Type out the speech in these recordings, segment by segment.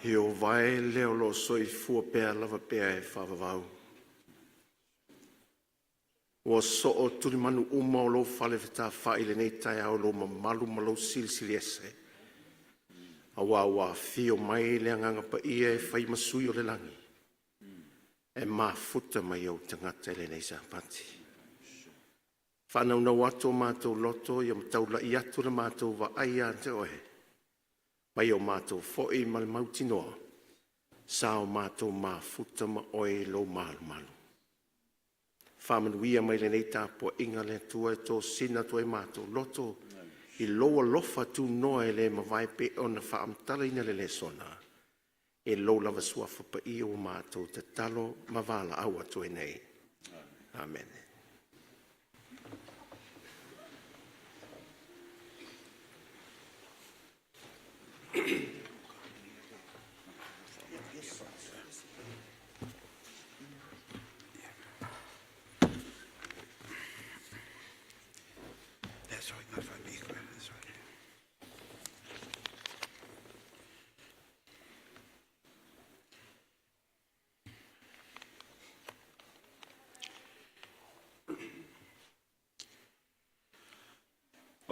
Ieova e, le o lo o soifua pea lava pea e faavavau. Ua soo tulimanu uma o lou falefetafai i lenei taeao i lou mamalu ma lou silisili ese, aua ua afio mai le Agaga Paia e fai ma sui o le lagi e mafuta mai i ou tagata i lenei Sapati. Faanaunau atu o matou loto ia ma taulai atu la matou vaai ia te Oe, ma ia o matou foi ma le mautinoa sa o matou mafuta ma Oe i lou malumalu. Faamanuia mai lenei tapuaiga le Atua e tosina atu ai o matou loto i lou alofa tunoa e le mavae e pei ona faamatalaina i le lesona, i lou lava Suafa Paia ua matou tatalo ma valaau atu ai nei. Amene.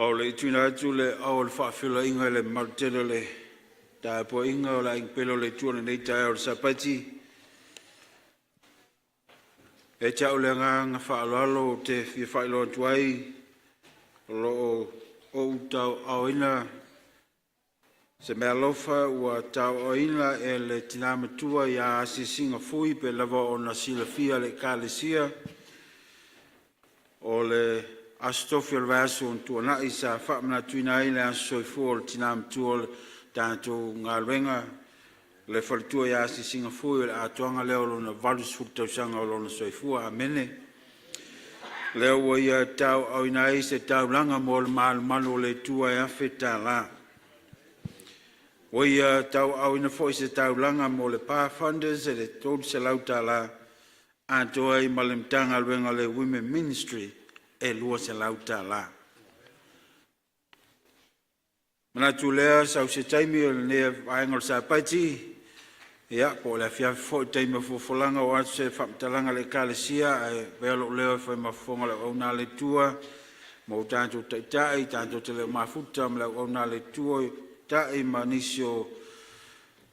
A o le i tuuina atu le aao o le faafeiloaiga i le mamalu tele o le tapuaiga o le aiga pele o le Atua i lenei taeao o le Sapati, e te au le agaga faaaloalo ou te fia faailoa atu ai, o lo o ou tauaaoina se meaalofa ua tauaaoina e le Tina Matua ia Asiasiga Fui, e pei lava ona silafia e le Ekalesia, o le Aso Tofi o le vaiaso ua tuanai sa faamanatuina ai le aso soifua o le Tina Matua o le tatou galuega, le faletua ia Asiasiga Fui, o le atoaga lea o lona 80 tausaga o lona soifua. Amene. O lea ua ia tauaaoina ai se taulaga mo le malumalu o le Atua e $1,000. Ua ia tauaaoina foi se taulaga mo le Pa Funders e $300, atoa ai ma le Matagaluega a le Women Ministry e $200. Ona manatu lea, sau se taimi o lenei vaega o le Sapati, ia po o le afiafi foi i le taimi o folafolaga, oo atu se faamatalaga a le Ekalesia ae avea lou leo e fai ma fofoga o le auauna a le Atua mo tatou taitai, tatou te le o mafuta ma le auauna a le Atua i taitai ma nisi o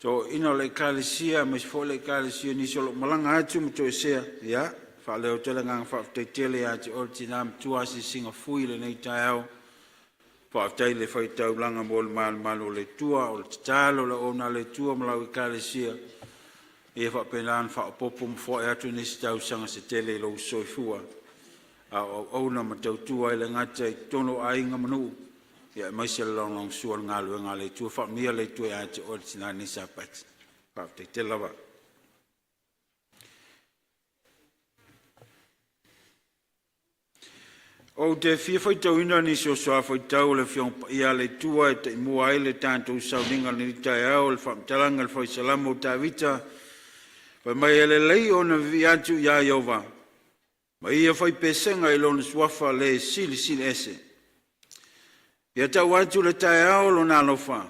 toeaiina o le Ekalesia aemaise foi le Ekalesia i nisi o lo o malaga atu ma toesea. Ia, e faaleo atu ai le agaga faafetai tele ia te oe le tina matua Asiasiga Fui i lenei taeao. Faafetai le fai taulaga mo le malumalu o le Atua. O le tatalo a le auauna a le Atua ma lau Ekalesia, ia faapena ona faaopoopo ma foai atu nisi tausaga se tele i lou soifua a o auauna ma tautua ai e le gata i totonu o aiga ma nuu aemaise le lagolagosua i le galuega a le Atua. Faamanuia le Atua ia te oe le tina i lenei Sapati. Faafetai tele lava. Ou te fia faitauina nisi o Suafa faitau o le Afioaga Paia a le Atua e taimua ai le tatou sauniga i lenei taeao, o le faamatalaga i le Fai Salamo o Tavita, fai mai, “E lelei ona vivii atu ia Ieova ma ia fai pesega i Lona Suafa le Silisili Ese. Ia tau atu i le taeao Lona alofa,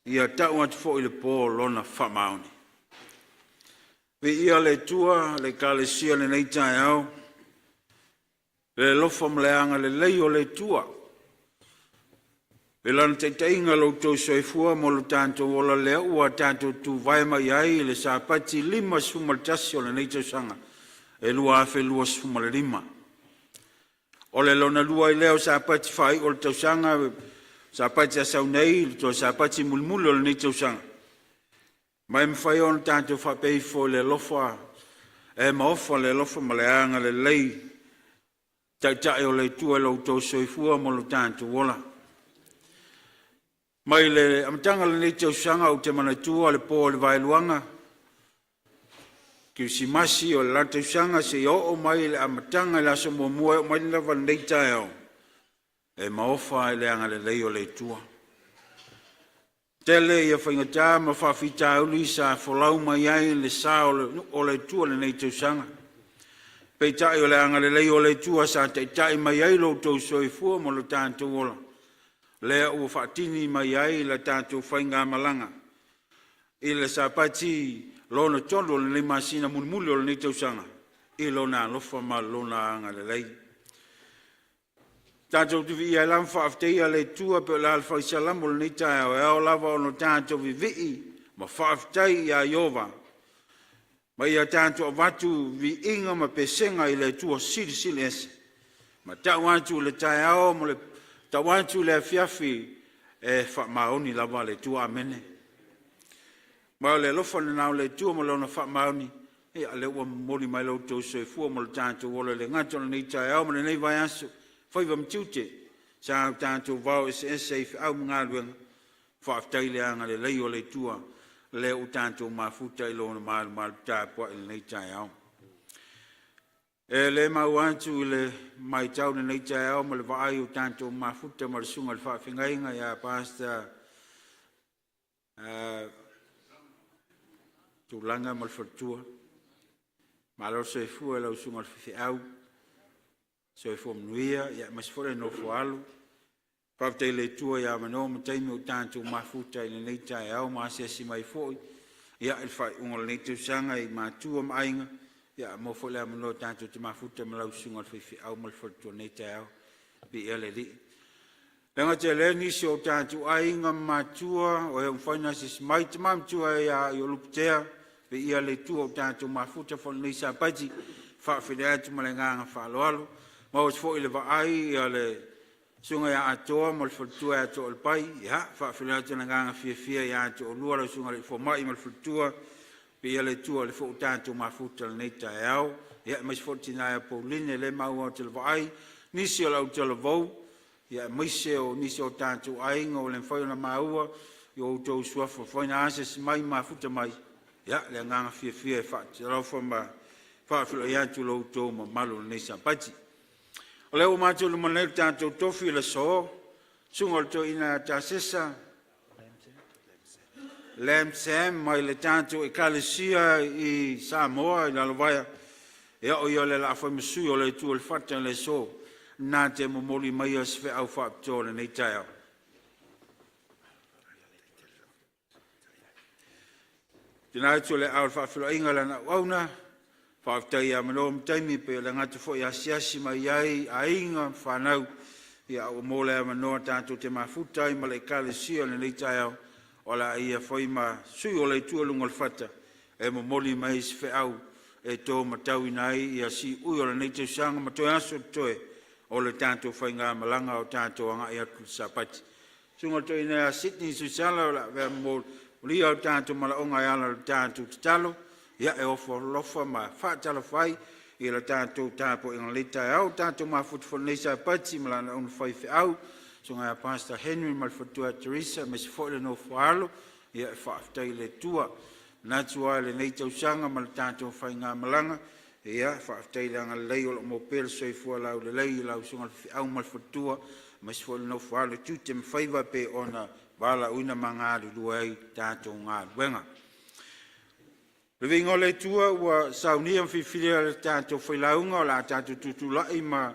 ia tau atu foi i le po Lona faamaoni.” Viia le Atua le Ekalesia i lenei taeao i le alofa ma le agalelei o le Atua i Lana taitaiga i lo outou soifua ma lo tatou ola lea ua tatou tuvae mai ai i le Sapati 51 o lenei tausaga e 2025. O le lona lua ai lea o Sapati faaiu o le tausaga, Sapati a sau nei, le toe Sapati mulimuli o lenei tausaga, ma e mafai ona tatou faapea ifo i le alofa e maofa le alofa ma le agalelei taitai o le Atua i lo outou soifua ma lo tatou ola. Mai le amataga o lenei tausaga ou te manatua le po o le Vaeluaga, Kerisimasi o le la tausaga seia oo mai i le amataga i le aso muamua e oo mai lava i lenei taeao, e maofa lava i le agalelei o le Atua. E tele ia faigata ma faafitauli sa folau mai ai le sa o le Atua i lenei tausaga, peitai o le agalelei o le Atua sa taitai mai ai lo outou soifua ma lo tatou ola, lea ua faatini mai ai la tatou faigamalaga. I le Sapati lona tolu o lenei masina mulimuli o lenei tausaga i Lona alofa ma Lona agalelei. Tatou te viia ai la ma faafetaia le Atua pei o le ala o le Salamo i lenei taeao, e ao lava ona tatou vivii ma faafetai ia Ieova ma ia tatou avatu viiga ma pesega i le Atua Silisili Ese, ma ta'u atu i le taeao ma le ta'u atu i le afiafi, e faamaoni lava le Atua. Amene. Ma o le alofa lena o le Atua ma Lona faamaoni, ia lea ua momoli mai lo outou soifua ma lo tatou ola, e le gata o lenei taeao ma lenei vaiaso, faiva ma tiute sa o tatou vao eseese ai i feau ma galuega. Faafetai i le agalelei o le Atua lea ua tatou mafuta i Lona malumalu tapuai i lenei taeao. E le maua atu i le maitau i lenei taeao ma le vaai o tatou mafuta ma le susuga i le faafeagaiga ia Pastor Tulaga ma le faletua. Malo le soifua i lau susuga i le faifeau, soifua manuia aemaise foi le nofo a alo. Faafetai i le Atua i avanoa ma taimi ua tatou mafuta ai i lenei taeao ma asiasi mai foi i le faaiuga o lenei tausaga i matua ma aiga, ia maua foi le avanoa tatou te mafuta ma lau susuga i le faifeau ma le faletua i lenei taeao. Viia le Alii. E le gata i lea o nisi o tatou aiga ma matua o e ua mafai ona asiasi mai, Tama Matua ia Iolupe Tea, viia le Atua ua tatou mafuta foi i lenei Sapati. E faafeiloai atu ma le agaga faaaloalo. Maua atu foi i le vaai a le Susuga ia Atoa ma le faletua ia Toalepai, ia e faafeiloai atu ma le agaga fiafia ia te oulua lau Susuga i le Alii Fomai ma le faletua, viia le Atua o lea foi ua tatou mafuta i lenei taeao. Ia aemaise foi le tina ia Pauline lea e maua atu i le vaai, nisi o le autalavou, aemaise o nisi o tatou aiga ua le mafai ona maua i o outou suafa ua mafai ona asiasi mai ma mafuta mai. Ia, le agaga fiafia e faatalofa ma faafeiloai atu i lo outou mamalu i lenei Sapati. O lea ua matou luma nei i le tatou tofi i le aso, susuga i le Toeaina ia Tasesa Lam Sam mai le tatou Ekalesia i Samoa i Lalovaea, ia o ia o le a fai ma sui o le Itu o le Fata i le aso, na te momoli maia se feau faapitoa i lenei taeao. Tuuina atu i aao o le faafeiloaiga lana auauna, faafetai i avanoa ma taimi e pei o le agata foi e asiasi mai ai aiga ma fanau, a ua maua le avanoa tatou te mafuta ai ma le Ekalesia i lenei taeao, o le a ia fai ma sui o le Atua i luga o le fata e momoli mai se feau e tomatauina ai ia siui o lenei tausaga ma toe aso o totoe o le tatou faigamalaga o tatou agai atu i le Sapati. Susuga i le Toeaina ia Sydney Suisala o le a avea ma molia o tatou manaoga e ala i le tatou tatalo, ia e ofo alofa ma faatalofa ai i le tatou tapuaiga i lenei taeao. Ua tatou mafuta foi i lenei Sapati ma lana auauna faifeau, susuga ia Pastor Henry ma le faletua ia Teresa aemaise foi le nofo a alo, ia e faafetai i le Atua. E manatu lava i lenei tausaga ma le tatou faigamalaga, ia faafetai i le agalelei o lo o maua pea le soifua laulelei i lau susuga i le faifeau ma le faletua aemaise foi le nofo a alo i tiute ma faiva e pei ona valaauina ma galulue ai i le tatou galuega. Le viiga o le Atua ua saunia ma filifilia e le tatou failauga o le a tatou tutulai ma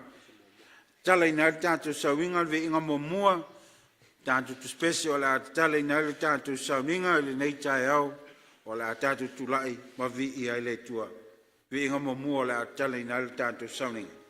tatalaina ai le tatou sauniga le viiga muamua, tatou tusipese o le a tatalaina ai le tatou sauniga i lenei taeao, o le a tatou tulai ma viia ai le Atua. Viiga muamua o le a tatalaina ai le tatou sauniga.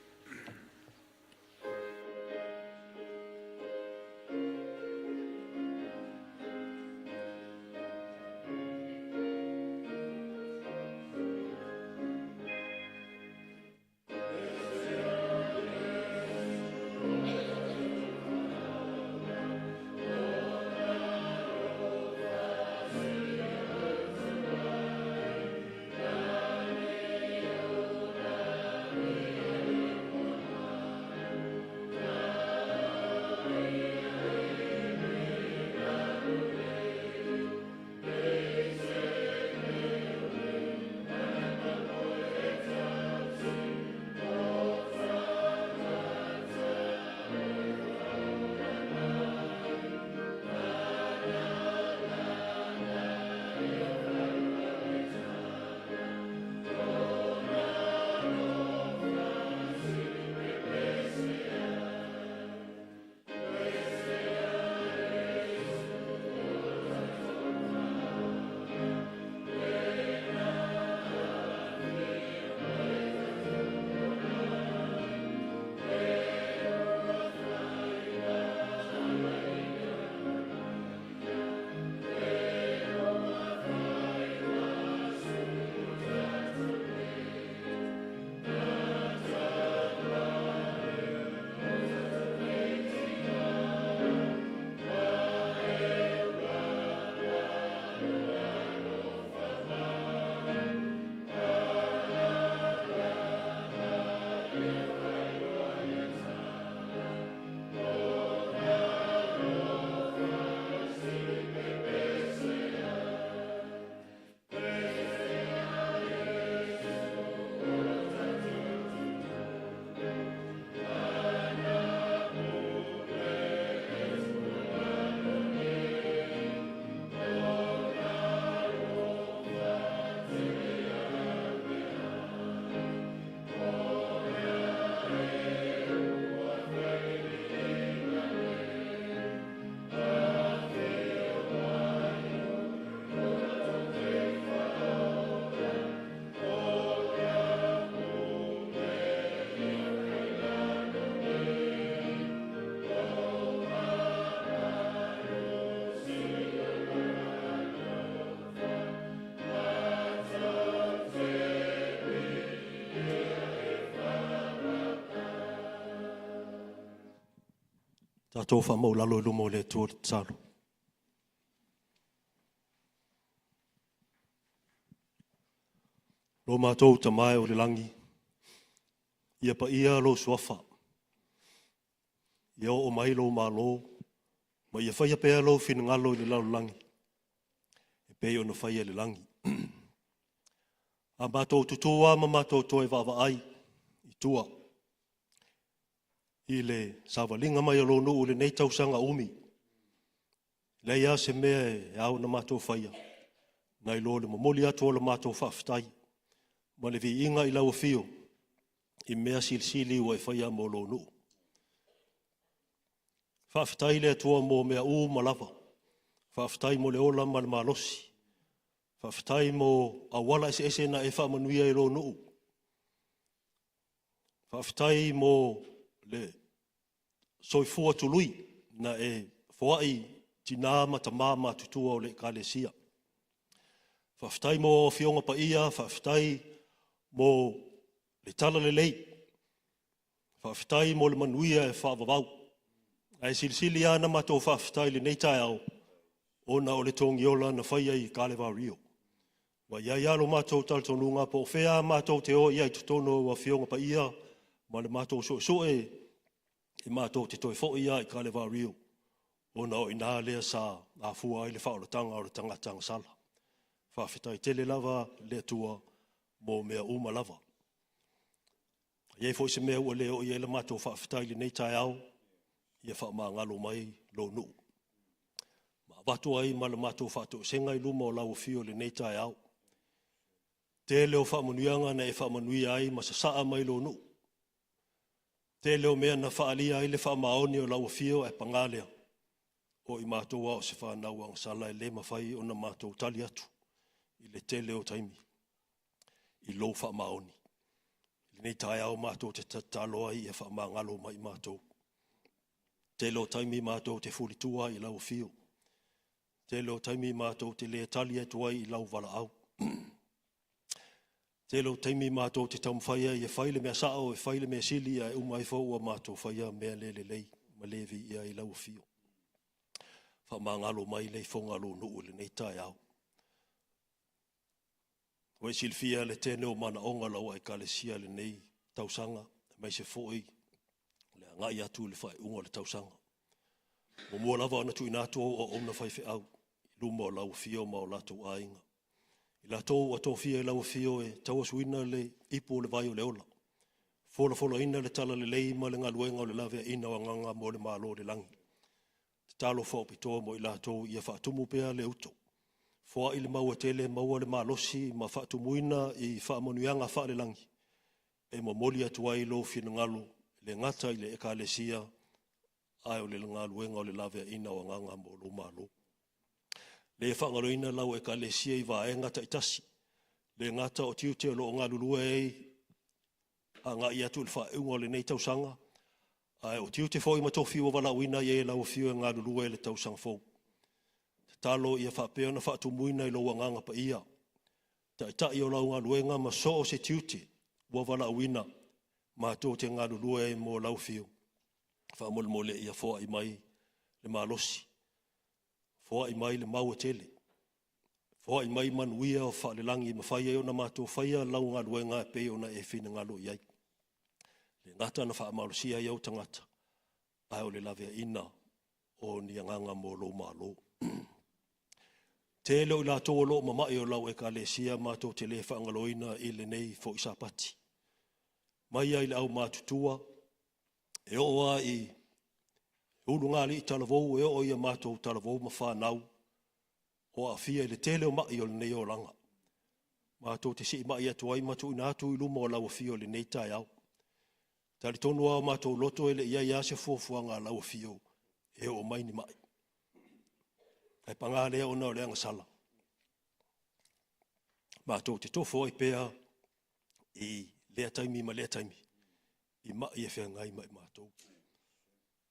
Tatou faamaulalo i luma o le Atua le tatalo. Lo matou Tama e o le lagi, ia paia lou suafa, ia oo mai lou malo, ma ia faia pea lou finagalo i le lalolagi, e pei ona faia i le lagi. A matou tutu lava ma matou toe vaavaai i tua i le savaliga mai o lou nuu i lenei tausaga umi, leai lava se mea e ao ona matou faia, nai lo le momoli atu o le matou faafetai ma le viiga i lau afio i mea silisili ua e faia mo lou nuu. Faafetai i le Atua mo mea uma lava. Faafetai mo le ola ma le malosi. Faafetai mo auala eseese na e faamanuia i lou nuu. Faafetai mo le soifua tului na e foai i tina ma tama matutua o le Ekalesia. Faafetai mo Afioga Paia, faafetai mo le Talalelei, faafetai mo le manuia e faavavau. Ae silisili lava ona matou faafetai i lenei taeao, ona o le togiola na faia i Kalevario. Ua i ai lava lo matou talitonuga, po o fea lava matou te o i ai i totonu o Afioga Paia ma le matou suesue, e matou te toe foi lava i Kalevario, ona o i ina lea sa afua ai le faaolataga o le tagata agasala. Faafetai tele lava le Atua mo mea uma lava. E i ai foi se mea ua le oo i ai la matou faafetai i lenei taeao, ia faamagalo mai lou nuu. Ma avatu ai ma le matou faatoesega i luma o lau afio i lenei taeao. Tele o faamanuiaga na e faamanuia ai ma sasaa mai lou nuu. Tele o mea na faaalia ai le faamaoni o lau afio, ae paga lea, o i matou lava o se fanau agasala e le mafai ona matou tali atu i le tele o taimi i lou faamaoni. I lenei taeao matou te tatalo ai ia faamagalo mai i matou. Tele o taimi matou te fulitua ai i lau afio. Tele o taimi matou te le tali atu ai i lau valaau. Tele o taimi matou te taumafai ai e fai le mea sao, e fai le mea sili, ae uma ifo ua matou faia mea le lelei ma le viia ai lau afio. Faamagalo mai le ifoga a lou nuu i lenei taeao. Ua e silafia le tele o manaoga o lau Ekalesia i lenei tausaga, aemaise foi le agai atu i le faaiuga o le tausaga. Muamua lava ona tuuina atu au auauna faifeau i luma o lau afio ma o latou aiga. I latou ua tofia i lau afio e tauasuina le ipu o le vai o le ola, folafolaina le talalelei ma le galuega o le laveaiina o agaga mo le Malo o le lagi. Tatalo faapitoa mo i latou ia faatumu pea le uto, foai le mau e tele, maua le malosi ma faatumuina i faamanuiaga faalelagi e momoli atu ai lou finagalo, e le gata i le Ekalesia, ae o le galuega o le laveaiina o agaga mo lou Malo. Le faagaloina lau Ekalesia i vaega taitasi, le gata o tiute o lo o galulue ai agai atu i le faaiuga o lenei tausaga, ae o tiute foi ma tofi ua valaauina ai e lau afio e galulue i le tausaga fou. Tatalo ia faapea ona faatumuina i lou agaga paia, taitai o lau galuega ma so o se tiute ua valaauina matou te galulue ai mo lau afio. Faamolemole ia foai mai le malosi, foai mai le mau e tele, foai mai manuia faalelagi e mafai ai ona matou faia lau galuega e pei ona e finagalo i ai. Le gata na faamalosia ai ou tagata, ae o le laveaiina o ni agaga mo lou Malo. Tele o i latou o lo o mamai o lau Ekalesia matou te le faagaloina i lenei foi Sapati. Mai lava i le aumatutua, e oo lava i ulugalii talavou, e oo ia matou talavou ma fanau o aafia i le tele o mai o lenei olaga. Matou te siimai atu ai ma tuuina atu i luma o lau afio i lenei taeao. Talitonu lava o matou loto e le i i ai lava se fuafuaga a lau afio e oo mai ni mai. Ae paga lea ona o le agasala, matou te tofo ai pea i lea taimi ma lea taimi i mai e feagai ma i matou.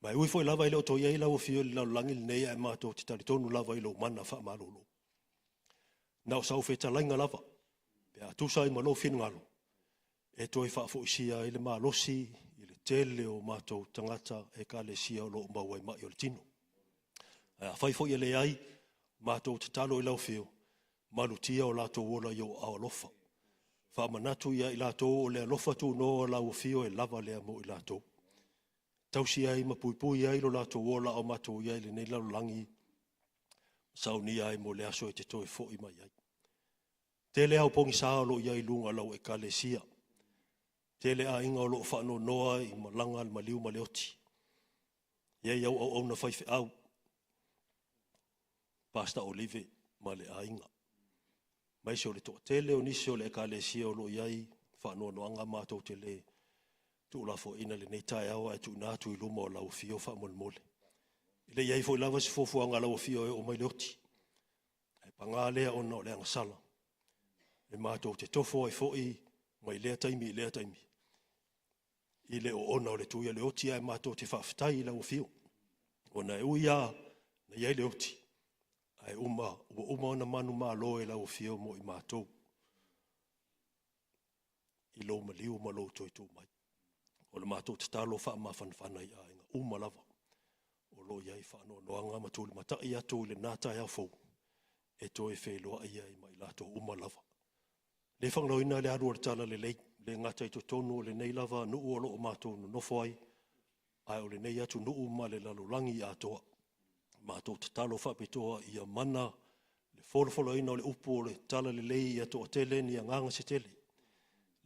Ma e ui foi lava e le o toe i ai lau afio i le lalolagi lenei, ae matou te talitonu lava i lou mana faamalolo. Na o sau fetalaiga lava, pe a tusa ai ma lou finagalo, e toe faafoisia ai le malosi i le tele o matou tagata Ekalesia o lo o maua i mai o le tino. Ae afai foi e leai, matou tatalo i lau afio, malutia o latou ola i ou aao alofa. Faamanatu ia i latou o le alofa tunoa o lau afio e lava lea mo i latou. Tausi ai ma puipui ai lo latou ola a o matou i ai i lenei lalolagi, saunia ai mo le aso e te toe foi mai ai. Tele ao pogisa o lo o i ai i luga o lau Ekalesia. Tele aiga o lo o faanoanoa i malaga a le maliu ma le oti. E i ai au auauna faifeau, Pastor Olive ma le aiga, aemaise o le toatele o nisi o le Ekalesia o lo o i ai faanoanoaga matou te le tuulafoaiina i lenei taeao ae tuuina atu i luma o lau afio faamolemole. E le i i ai foi lava se fuafuaga a lau afio e oo mai le oti, ae paga lea ona o le agasala, e matou te tofo ai foi mai lea taimi i lea taimi i le oona o le tui a le oti, ae matou te faafetai i lau afio, ona e ui lava ina i ai le oti, ae ua uma ona manumalo e lau afio mo i matou i lou maliu ma lou toe tu mai. O le matou tatalo faamafanafana i aiga uma lava o lo o i ai faanoanoaga ma tulimatai atu i lena taeao fou e toe feiloai ai ma i latou uma lava. E le faagaloina le alu o le talalelei, e le gata i totonu o lenei lava nuu o lo o matou nonofo ai, ae o lenei atunuu ma le lalolagi atoa. Matou tatalo faapitoa ia mana le folafolaina o le upu o le talalelei ia toatele ni agaga se tele,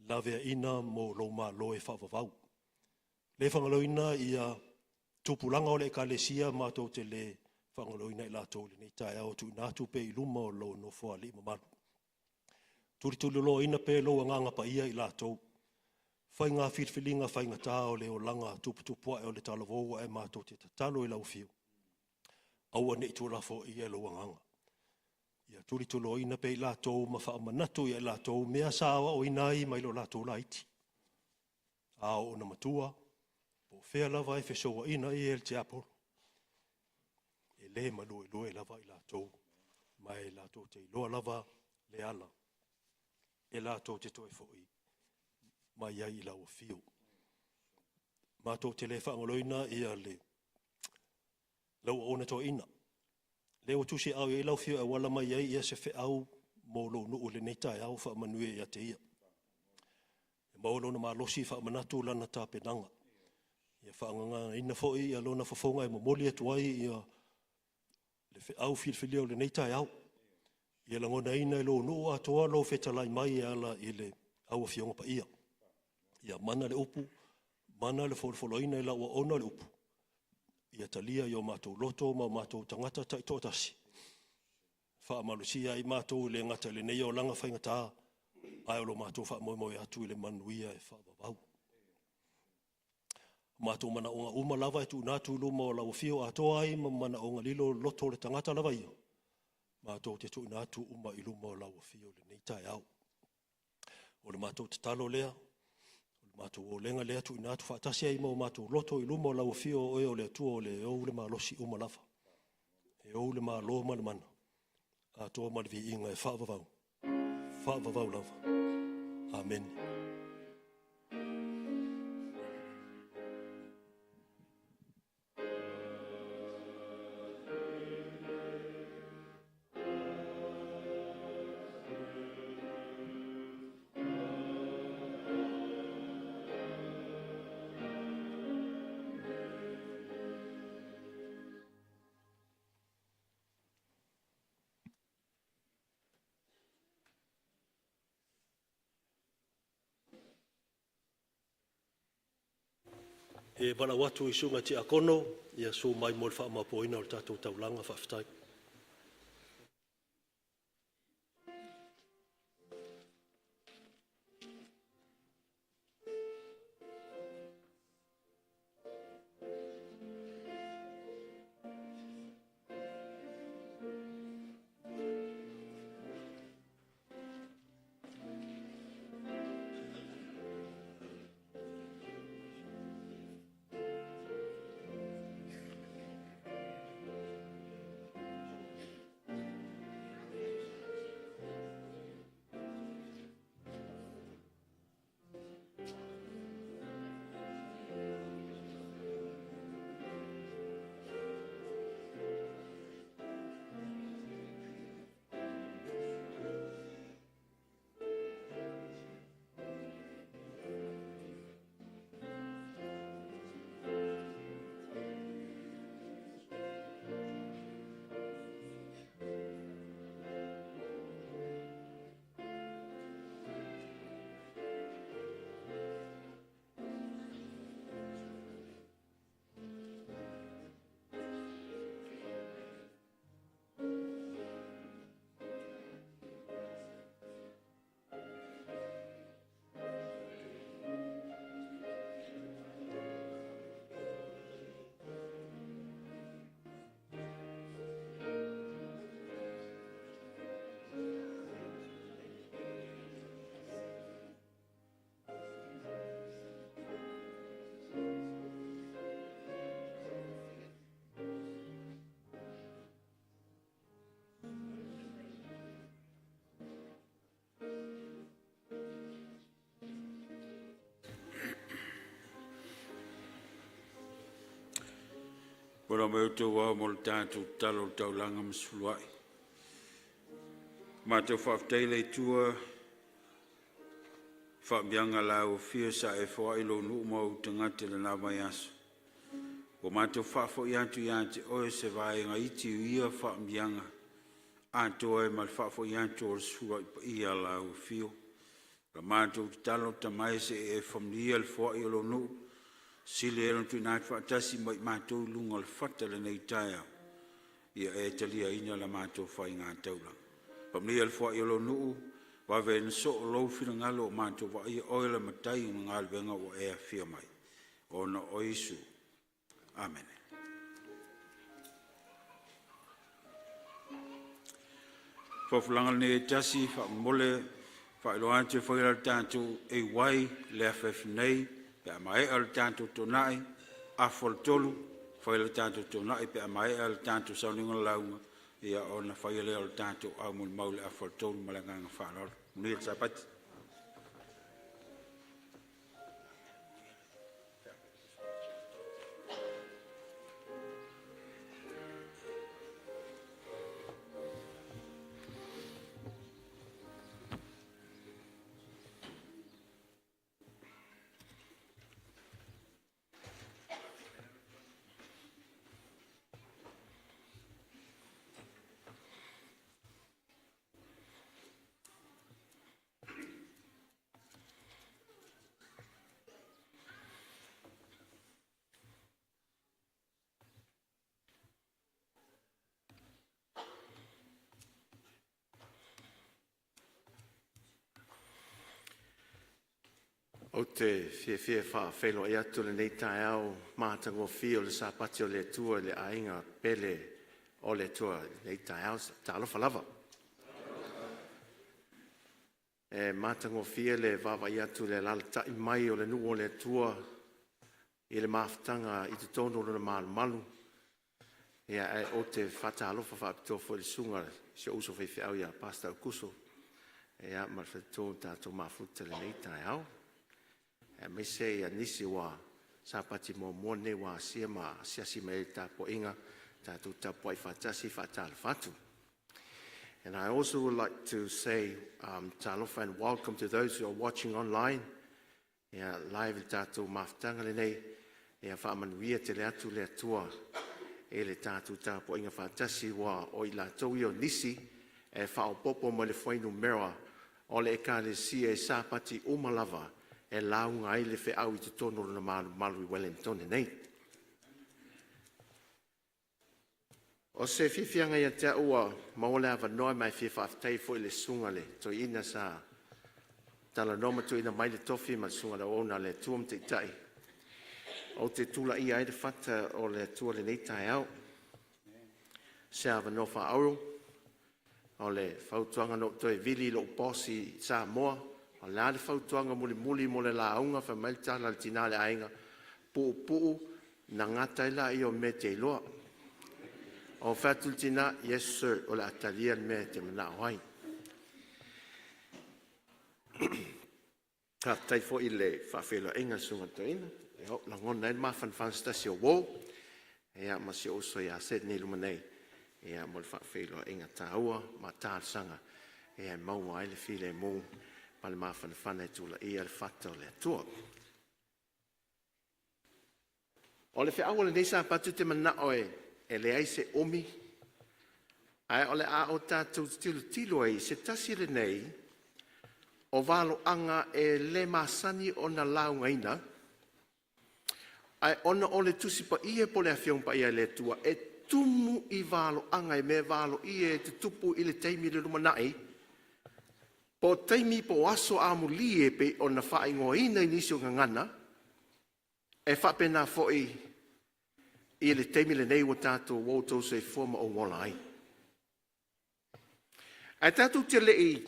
laveaiina mo lou malo e faavavau. E le faagaloina tupulaga o le Ekalesia, matou te le faagaloina i latou i lenei taeao, e tuuina atu pea i luma o lou Nofoalii mamalu. Tulituliloaina pea e lou Agaga Paia i latou, faiga filifiliga faigata o le olaga tuputupuae o le talavou, ae matou te tatalo i lau Afio, aua ne i tuulafoaia e lou Agaga. Ia tulituliloaina pea i latou ma faamanatu ia i latou mea sa aoaoina ai mai lo latou laiti, a oo ina matua, po o fea lava e fesouaina ai e le tiapolo, e le maluelue lava i latou, ma e latou te iloa lava le ala e latou te toe foi mai ai i lau afio. Matou te le faagaloina lau auauna toeaina, lea ua tusiaao i ai lau afio e auala mai ai se feau mo lou nuu i lenei taeao, faamanuia ia te ia. Ia maua lona malosi faamanatu lana tapenaga. Ia faagagaina foi lona fofoga e momoli atu ai le feau filifilia o lenei taeao. Ia lagonaina e lou nuu atoa lou fetalai mai e ala i le au Afioga Paia. Ia mana le upu, mana le folafolaina e lau auauna le upu, ia talia i o matou loto ma o matou tagata taitoatasi, faamalosia ai matou e le gata i lenei olaga faigata, ae o lo matou faamoemoe atu i le manuia e faavavau. O matou manaoga uma lava e tuuina atu i luma o lau afio atoa ai ma manaoga lilo loto o le tagata lava ia, matou te tuuina atu uma i luma o lau afio i lenei taeao. O le matou tatalo lea, o le matou olega lea, tuuina atu faatasi ai ma o matou loto i luma o lau afio, o oe o le Atua o le ou le malosi uma lava, e ou le malo ma le mana, atoa ma le viiga e faavavau, faavavau lava. Amene. E valaau atu i susuga i Tiakono, ia susu mai mo le faamaopoina o le tatou taulaga. Faafetai. Folau mai outou Ao mo le tatou tatalo i le taulaga ma sefuluai. Matou faafetaia le Atua i faamanuiaga lauafia sa e foai i lou nuu ma ou tagata i lena vaiaso. Ua matou faafoi atu ia te oe se vaega iti o ia faamanuiaga atoa ai ma le faafoi atu o le sefuluai paia lauafio. O le matou tatalo, Tama e, se i e faamanuia le foai o lou nuu, sili ai ona tuuina atu faatasi ma i matou i luga o le fata i lenei taeao, ia e taliaina la matou faigataulaga. Faamanuia le foai o lou nuu, vave ai ona soo lou finagalo ua matou vaaia oe o le Matai ma galuega ua e afio mai ona o Iesu. Amene. Folafolaga lenei e tasi faamolemole, faailoa atu e fai le tatou AY le afiafi nei pe a maea le tatou toonai, 2:30 fai le tatou toonai pe a maea le tatou sauniga o le lauga, ia ona faia lea o le tatou au molimau i le 2:30. Ma le agaga faaaloalo. Manuia le Sapati. Ou te fiafia e faafeiloai atu lenei taeao matagofie o le Sapati o le Atua i le aiga pele o le Atua i lenei taeao. Talofa lava. E matagofie le vaavaai atu i le alaalatai mai o le nuu o le Atua i le mafutaga i totonu o lona malumalu. Ia ae ou te faatalofa faapitoa foi i le susuga i si ou uso faifeau ia Pastor Aukuso ia ma le faletua ua tatou mafuta i lenei taeao. Aemaise ia nisi ua Sapati muamua lenei ua asia ma asiasi mai ai i le tapuaiga, tatou tapuai faatasi, faatalofa atu. And I also would like to say talofa and welcome to those who are watching online. Yeah, live i le tatou mafutaga lenei. Ia faamanuia tele atu le Atua i le tatou tapuaiga faatasi, ua o i latou ia o nisi e faaopoopo mai le fuainumera o le Ekalesia i Sapati uma lava e lauga ai le feau i totonu o lona malumalu i Ueligitone nei. O se fiafiaga ia te au ua maua le avanoa ma e fia faafetai foi i le susuga i le toeaina sa talanoa ma tuuina mai le tofi ma le susuga i le auauna a le Atua ma taitai ou te tulaia ai le fata o le Atua i lenei taeao. Se avanoa faaauro, o le fautuaga na ou toe vili i lou boss i Samoa, o le a le fautuaga mulimuli mo le lauga? Fai mai le tala a le tina o le aiga, puupuu ona gata ai lea o mea e te iloa. Ou fai atu i le tina, yes sir, o le a talia le mea e te manao ai. Faafetai foi i le faafeiloaiga i le susuga i le toeaina, ia ua lagona ai le mafanafana o se tasi o uo ia ma si ou uso ia Sydney i luma nei mo le faafeiloaiga taua ma talosaga e maua ai le filemu ma le mafanafana e tulaia le fata o le Atua. O le feau o lenei Sapati ou te manao e leai se umi, ae o le a o tatou tilotilo ai i se tasi lenei o valoaga e le masani ona laugaina, ae ona o le Tusi Paia po o le Afioga Paia a le Atua e tumu i valoaga i mea valoia e tutupu i le taimi i le lumanai, po o taimi po o aso amuli e pei ona faaigoaina i nisi o gagana, e faapena foi i le taimi lenei ua tatou ua outou soifua ma ou ola ai. Ae tatou te le i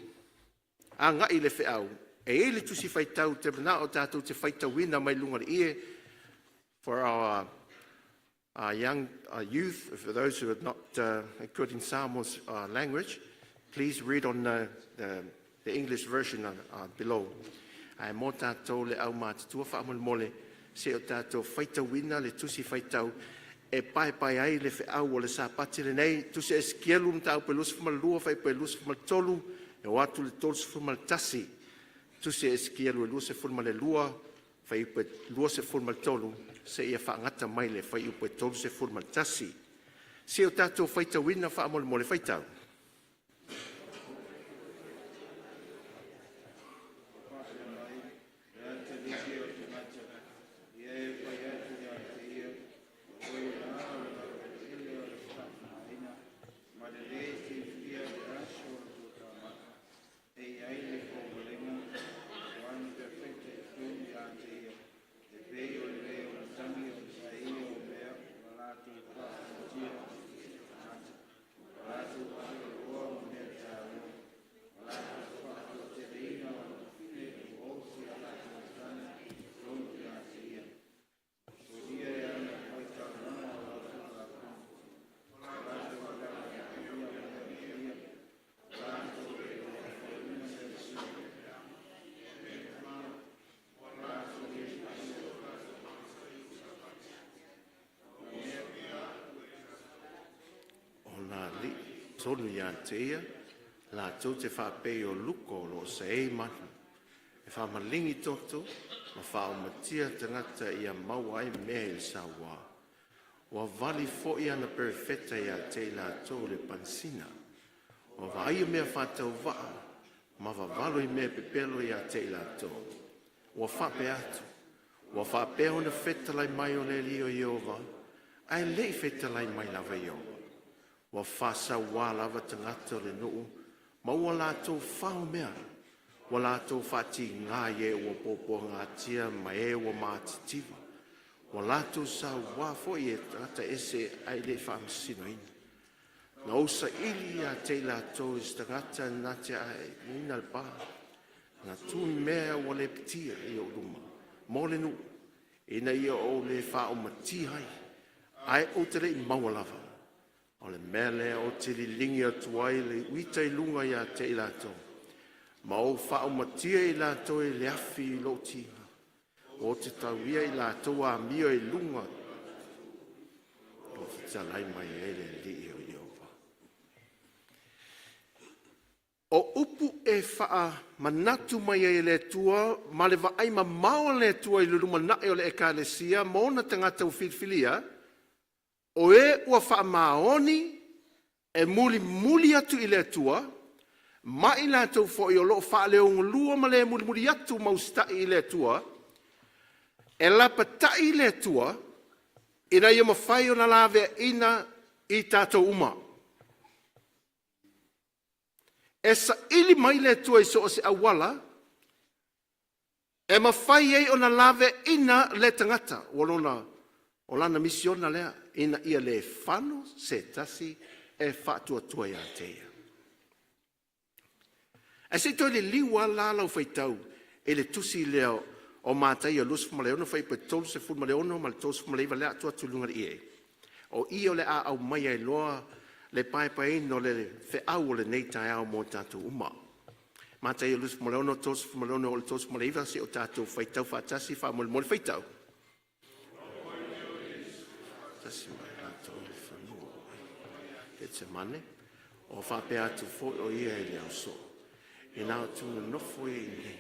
agai i le feau, e i ai le tusi faitau ou te manao tatou te faitauina mai luga o le ie for our young youth, for those who are not good in Samoan language, please read on the English version below. Ae mo tatou le aumatutua faamolemole se i o tatou faitauina le tusi faitau e paepae ai le feau o le Sapati lenei, Tusi a Esikielu Mataupu e 22 fuaiupu e 23 e oo atu i le 31. Tusi a Esikielu 22 fuaiupu 23 seia faagata mai le fuaiupu e 31. Se i o tatou faitauina faamolemole. Faitau. Ona alii tonu ia te ia, latou te faapei o luko o lo o saei malu, e faamaligi toto ma faaumatia tagata ia maua ai mea i le saua. Ua vali foi ana perofeta ia te i latou le pansina. Ua vaaia mea faatauvaa ma vavalo i mea pepelo ia te i latou. Ua faapea atu, ua faapea ona fetalai mai o le Alii o Ieova, ae le i fetalai mai lava Ieova. Ua faasauā lava tagata o le nuu ma ua latou fao mea. Ua latou faatigā i e ua puapuagatia ma e ua matitiva. Ua latou sauā foi i tagata ese ae le i faamasinoina. Na ou saili ia te i latou i se tagata na te aeaina le pa, na tu i mea ua lepetia i ou luma mo le nuu, ina ia ou le faaumatia ai, ae ou te le i maua lava. O le mea lea ou te liligi atu ai le uita i luga ia te i latou, ma ou faaumatia i latou i le afi i lou tiga. Ou te tauia i latou amio i luga o fetalai mai ai le Alii o Ieova. O upu e faamanatu mai ai e le Atua ma le vaai mamao a le Atua i le lumanai o le Ekalesia ma ona tagata ua filifilia, o e ua faamaoni e mulimuli atu i le Atua, ma i latou foi o lo o faaleogalua ma le mulimuli atu ma usitai i le Atua, e lapatai le Atua ina ia mafai ona laveaiina i tatou uma. E saili mai le Atua i so o se auala e mafai ai ona laveaiina le tagata ua lona, o lana misiona lea, ina ia le fano se tasi e faatuatua ia te ia. Ae se i toe liliu lava la lau faitau i le tusi lea o Mataio 26 fuaiupu e 36 ma le 39 lea a tuu atu i luga i le EA. O i o le a aumaia ai loa le paepaeina o le feau o lenei taeao mo tatou uma. Mataio 26, 36 oo i le 39, se i o tatou faitau faatasi faamolemole. Faitau. O faapea atu foi o ia i le ausoo, ina o nonofo ai i inei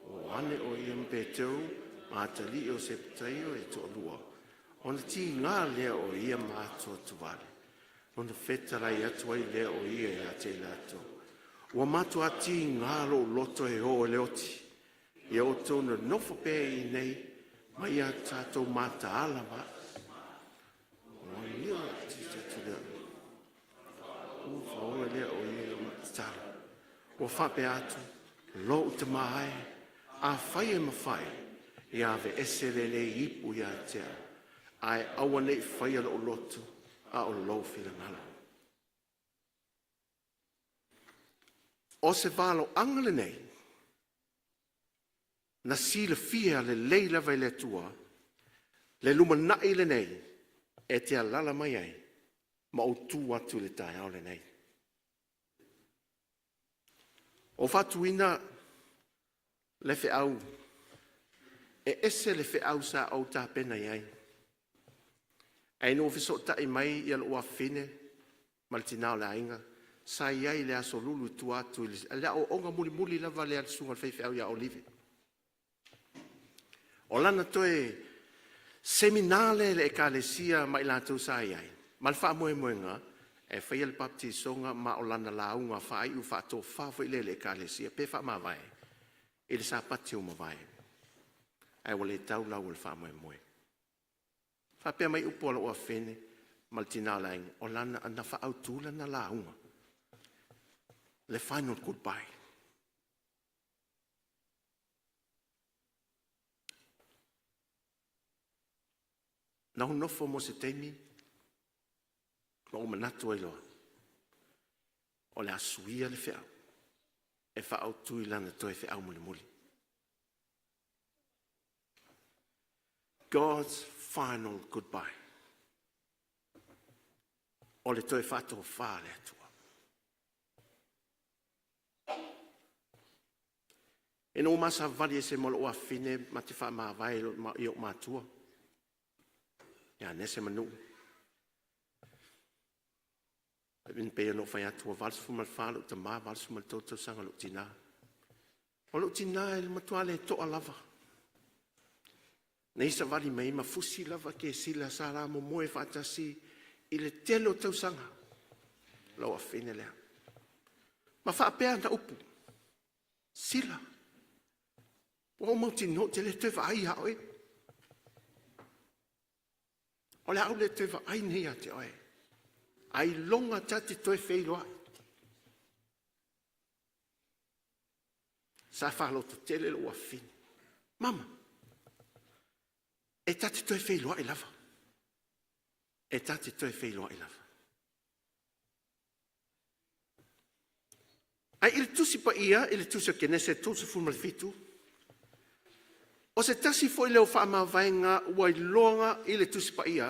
O ane o ia ma Peteru ma atalii o Sepetaio e toalua, ona tiga lea o ia ma atuatu vale, ona fetalai atu ai lea o ia ia te i latou, “Ua matua tiga lou loto e oo i le oti. Ia outou nonofo pea i inei ma ia tatou mataala ma a'u.” Ona faoe lea o ia ma tatalo, ua faapea atu, “Lou Tama e, afai e mafai, ia aveese lenei ipu ia te a'u, ae aua nei faia lou loto, a o lou finagalo.” O se valoaga lenei na silafia lelei lava e le Atua le lumanai lenei e te alaala mai ai ma ou tu atu i le taeao lenei. Ua faatuina le feau E ese le feau sa ou tapena i ai. Ae ina ua fesootai mai ia lou afafine ma le tina o le aiga, sa i ai i le Aso Lulu i tua atu i le aoaoga mulimuli lava lea a le susuga i le faifeau ia Olive. O lana toe semina lea i le Ekalesia ma i latou sa i ai, ma le faamoemoega e faia le papatisoga ma o lana lauga faaiu faatofa foi lea i le Ekalesia pe faamavae i le Sapati ua mavae, ae ua le tau lau o le faamoemoe. Faapea mai upu a lou afafine ma le tina o le aiga, o lana na faaautu lana lauga, le final goodbye. Na ou nofo mo se taimi ma ou manatu ai loa, o le a suia le feau e faaautu i lana toe feau mulimuli. God's final goodbye. O le toe faatofa a le Atua. Ina ua ma savavali ese ma lou afafine ma te faamavae i ou matua ia Nese ma Nuu, e pei ona ou fai atu ua 84 lou tama, 83 tausaga lou tina. O lou tina e matua le toa lava. Na ia savali mai ai ma fusi lava tesila sa la momoe faatasi i le tele o tausaga, lou afafine lea. Ma faapea ana upu, Sila, ua ou mautinoa ou te le toe vaai ia oe. O le a ou le toe vaai nei ia te oe. Ailoga ta te toe feiloai. Sa faalototele lou afafine. Mama, e ta te toe feiloai lava. E ta te toe feiloai lava. Ae i le Tusi Paia i le Tusi o Kenese 37, o se tasi foi lea o faamavaega ua iloga i le Tusi Paia,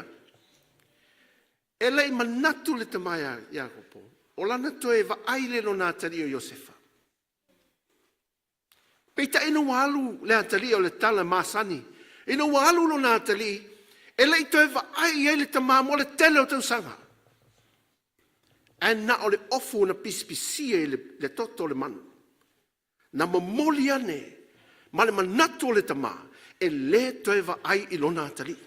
e le i manatu le tama ia Iakopo, o lana toe vaai lea i lona atalii o Iosefa. Peitai ina ua alu le atalii o le tala masani, ina ua alu lona atalii, e le i toe vaai i ai le tama mo le tele o tausaga. Ae na o le ofu na pisipisia i le toto o le manu, na momoli ane ma le manatu o le tama e le toe vaai i lona atalii.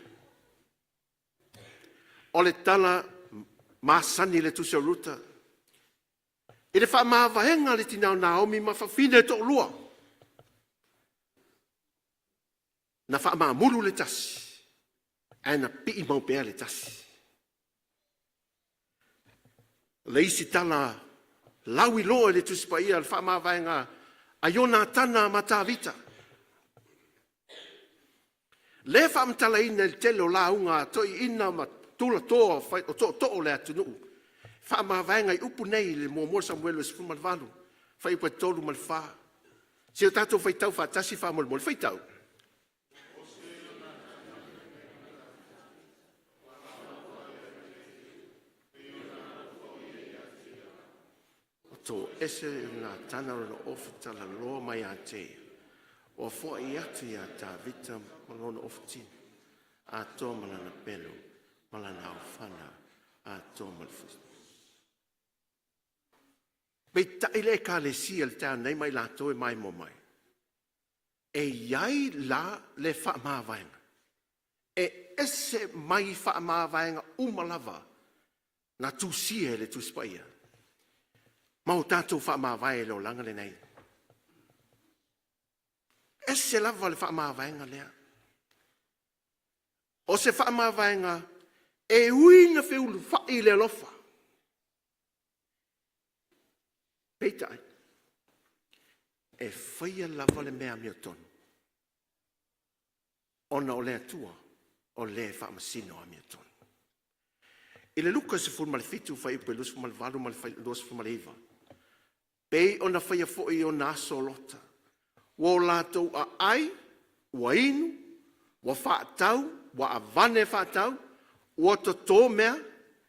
O le tala masani i le tusi o Ruta, i le faamavaega a le tina o Naomi ma fafine e toalua, na faamamulu le tasi, ae na pii mau pea le tasi. O le isi tala lauiloa i le Tusi Paia o le faamavaega a Ionatana ma Tavita. Le faamatalaina i le tele o lauga a toeaiina ma tulatoa o tootoo o le atunuu, faamavaega i upu nei i le 1 Samuelu 18, fuaiupu e 3 ma le 4. Se i o tatou faitau faatasi faamolemole. Faitau. Ua toese Ionatana lona ofi talaloa mai ia te ia, ua foai atu ia Tavita ma lona ofutini atoa ma lana pelu ma lana aofana atoa ma le fusi. Peitai le Ekalesia i le taeao nei ma i latou e maimoa mai, e i ai la le faamavaega e ese mai faamavaega uma lava na tusia e le Tusi Paia ma o tatou faamavae i le olaga lenei. Ese lava le faamavaega lea. O se faamavaega e ui na feulufai i le alofa, peitai, e faia lava le mea amiotonu, ona o le Atua o le faamasino amiotonu. I le Luka 17 fuaiupu e 28 ma le 29, pei ona faia foi i ona aso o Lota, ua o latou aai, ua inu, ua faatau, ua avane faatau, ua toto mea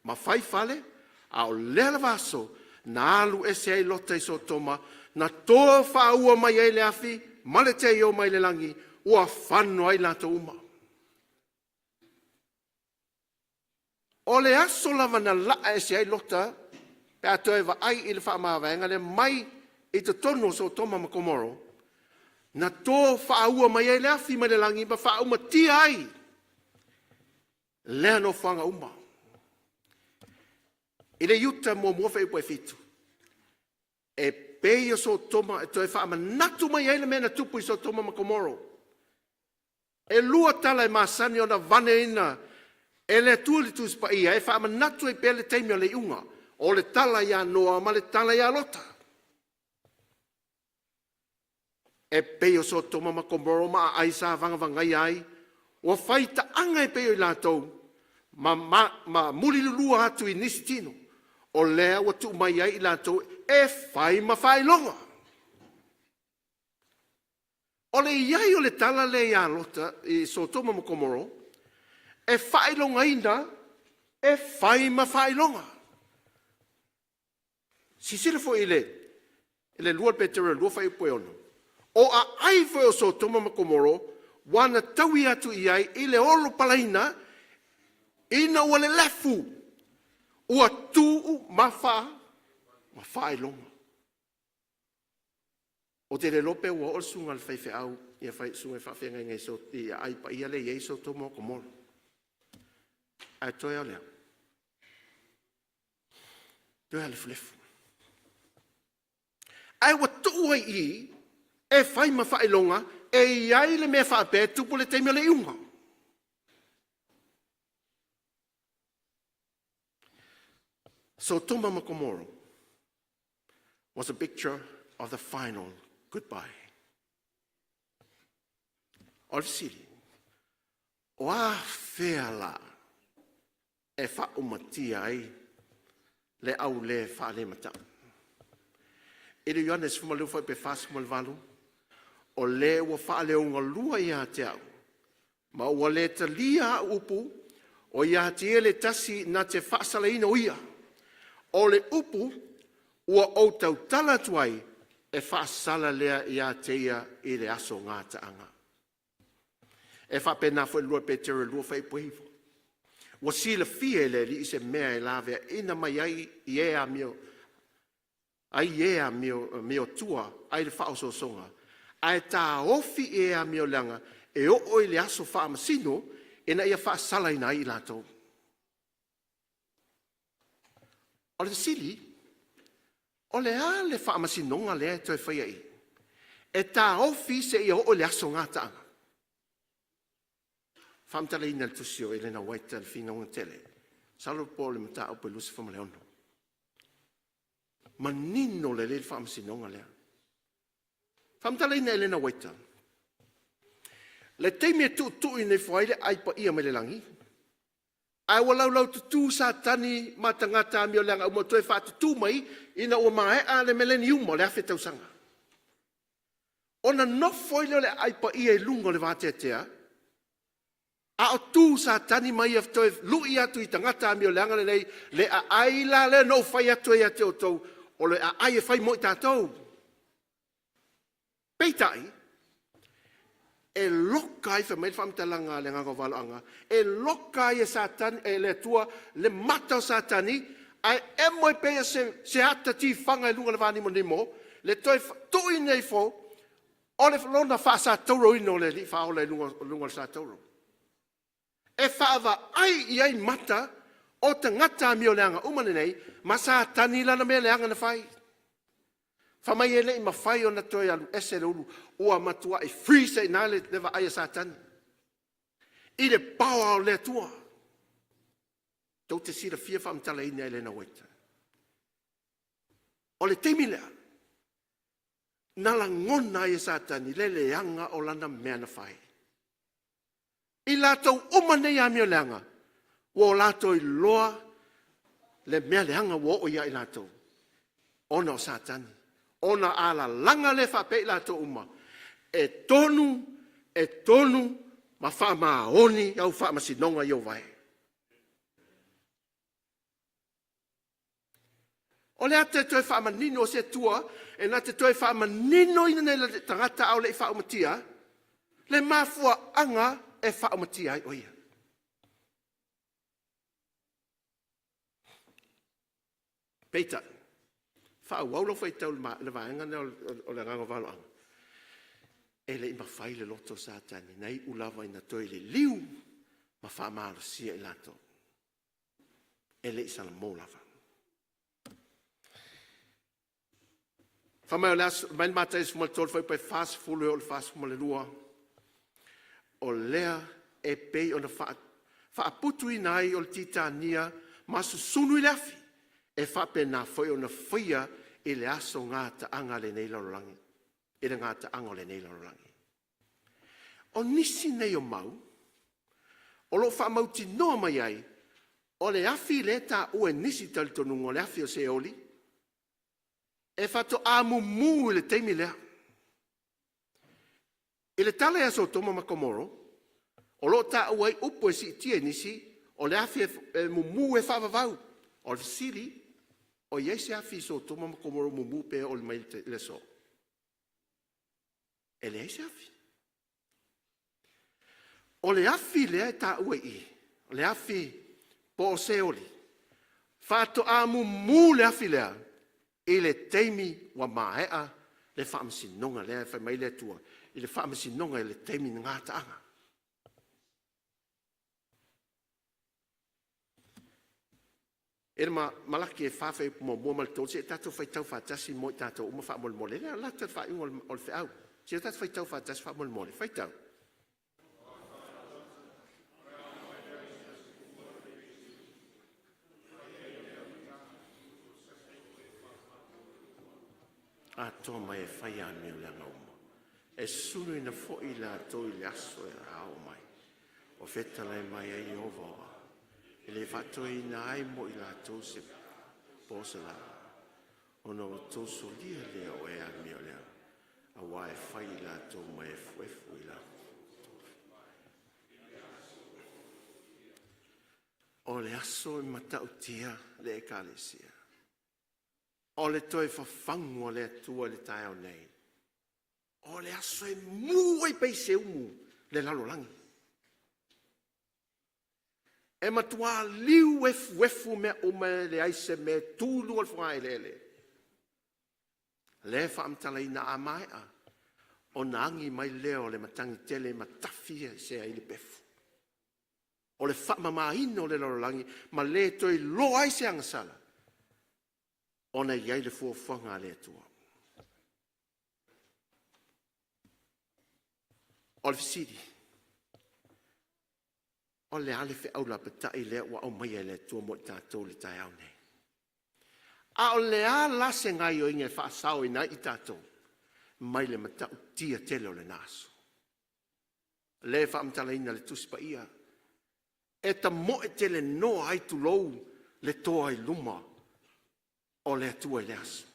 ma fai fale, a o lea lava aso na alu ese ai Lota i Sotoma, na toa faaua mai ai le afi ma le teio mai le lagi, Ua fano ai latou uma. O le aso lava na laa ese ai Lota, pe a toe vaai i le faamavaega lea mai i totonu o Sotoma ma Komoro, na to faaua mai ai le afi mai le lagi ma faaumatia ai lea nofoaga uma. I le Iuta muamua fuaiupu e 7, e pei o Sotoma e toe faamanatu mai ai le mea na tupu i Sotoma ma Komoro. E lua tala e masani ona vaneina e le Atua i le Tusi Paia e faamanatu ai pea le taimi o le iuga, o le tala ia Noa ma le tala ia Lota. E pei o Sotoma ma Komoro ma aai sa vagavagaia ai, ua fai taaga e pei o i latou ma mulilulua atu i nisi tino, o lea ua tuu mai ai i latou e fai ma faailoga. O le i ai o le tala lea ia Lota i Sotoma ma Komoro, e faailogaina e fai ma faailoga. Silasila foi i le 2 Petera 2 fuaiupu e 6. O aai foi o Sotoma ma Komoro, ua na taui atu i ai i le olo palaina, ina ua lelefu, ua tuu ma faailoga. Ou te le iloa pe ua oo le susuga i le faifeau ia susuga i faafeagaiga i aai paia lea e i ai Sotoma ma Komoro. Ae toe lava o le a? Toe lava o le lefulefu. Ae ua tuu ai i i e fai ma faailoga e i ai le mea faapea e tupu i le taimi o le iuga. Sotoma ma Komoro was a picture of the final goodbye. O le fesili, o a fea la e faaumatia ai le au le faalematau? I le Ioane 15 fuaiupu e 48, o le ua faaleogalua ia te au, ma ua le talia au upu, o ia te ia le tasi na te faasalaina o ia. O le upu ua ou tautala atu ai, e faasala lea ia te ia i le aso gataaga. E faapena foi le 2 Petera 2 fuaiupu e 9. Ua silafia e le Alii se mea e laveaina mai ai i e amio ai e amiotua ai le faaosoosoga, ae taofi e amioleaga e oo i le aso faamasino ina ia faasalaina ai i latou. O le fesili, o le a le faamasinoga lea e toe faia i? E taofi seia oo i le aso gataaga. Faamatalaina i le tusi o Elena White le finauga tele. Masalo po o le mataupu e 26. Manino lelei le faamasinoga lea. Faamatalaina Elena White. Le taimi e tuutui nei ifo ai le ai paia mai le lagi, ae ua laulaututu Satani ma tagata amioleaga uma toe faatutu mai ina ua maea le mileniuma o le 1000 tausaga. Ona nofo ai lea o le aai paia i luga o le vateatea, a o tu Satani ma ia toe lui atu i tagata amioleaga lenei, le aai la lea na ou fai atu ai ia te outou, o le aai e fai mo i tatou. Peitai, e loka ai, fai mai le faamatalaga a le Agaga o Valoaga, e loka ai e Satani, e le Atua, le mata o Satani, ae emo ai pei se ata tifaga i luga o le vanimonimo, le toe tuuina ifo o le lona faasatauroina o le Alii faaola i luga o le satauro. E faavaai i ai mata o tagata amioleaga uma lenei, ma Satani lana mea leaga na fai. Fai mai e le i mafai ona toe alu ese le ulu, ua matuai freeze ai i ina le vaai a Satani i le power o le Atua. Tou te silafia faamatalaina e Elena White. O le taimi lea, na lagona ai e Satani le leaga o lana mea na fai. I latou uma nei amioleaga, ua o latou iloa le mea leaga ua oo ia i latou, ona o Satani. Ona alalaga lea faapea i latou uma, e tonu, e tonu, ma faamaoni au faamasinoga i ou vae. O le ata e toe faamanino o se Atua, e na te toe faamanino ina nei le tagata a o le i faaumatia, Le mafuaaga e faaumatia ai o ia. Peitai, faaauau lau faitau i le vaega lea o le agaga o valoaga, e le i mafai le loto o Satani, na iu lava ina toe liliu ma faamalosia i latou. E le i salamo lava. Fai mai o le aso, mai le Mataio 13 fuaiupu e 40 e oo i le 42, o lea e pei ona faaputuina ai o le titania ma susunu i le afi, e faapena foi ona faia i le aso gataaga a lenei lalolagi, i le gataaga o lenei lalolagi. O nisi nei o mau o lo o faamautinoa mai ai, o le afi lea e taua e nisi talitonuga o le afi o Seoli, e faatoa mumu i le taimi lea. I le tala ia Sotoma ma Komoro, o lo o taua ai upu e siitia i nisi, o le afi e mumu e faavavau. O le fesili, o i ai se afi i Sotoma ma Komoro mumu pe oo mai i le aso? E leai se afi. O le afi lea e taua i i, o le afi po o Seoli, faatoa mumu le afi lea i le taimi ua maea le faamasinoga lea e fai mai le Atua i le faamasinoga i le taimi na gataaga. E le Malaki e 4 fuaiupu 1 ma le 3, se i tatou faitau faatasi mo i tatou uma faamolemole. Le lata le faaiuga o le feau. Se i tatou faitau faatasi faamolemole. Faitau. Atoa mai e fai amio leaga uma. E susuluina foi i latou i le aso e ao mai. O fetalai mai ai Ieova o a, e le faatoeaina ai mo i latou se po o se lā, ona ua outou solia lea o e amio leaga, aua e fai i latou ma e efuefu i latou. O le aso e matautia le Ekalesia, o le toe fafagu a le Atua i le taeao nei, o le aso e mu ai paiseumu le lalolagi. E matua liu efuefu mea uma e leai se mea e tu i luga o le fogaeleele. Lea e faamatalaina a maea ona agi mai lea o le matagi tele ma tafi ese ai le pefu. O le faamamaina o le lalolagi ma le toe iloa ai se agasala ona e i ai le fuafuaga a le Atua. O le fesili, o le a le feau lapatai lea ua aumaia e le Atua mo i tatou i le taeao nei? A o le a la se gaioiga e faasaoina ai i tatou mai le matautia tele o lena aso? Lea e faamatalaina le Tusi Paia, e tamoe tele noa ai tulou le toa i luma o le Atua i le aso.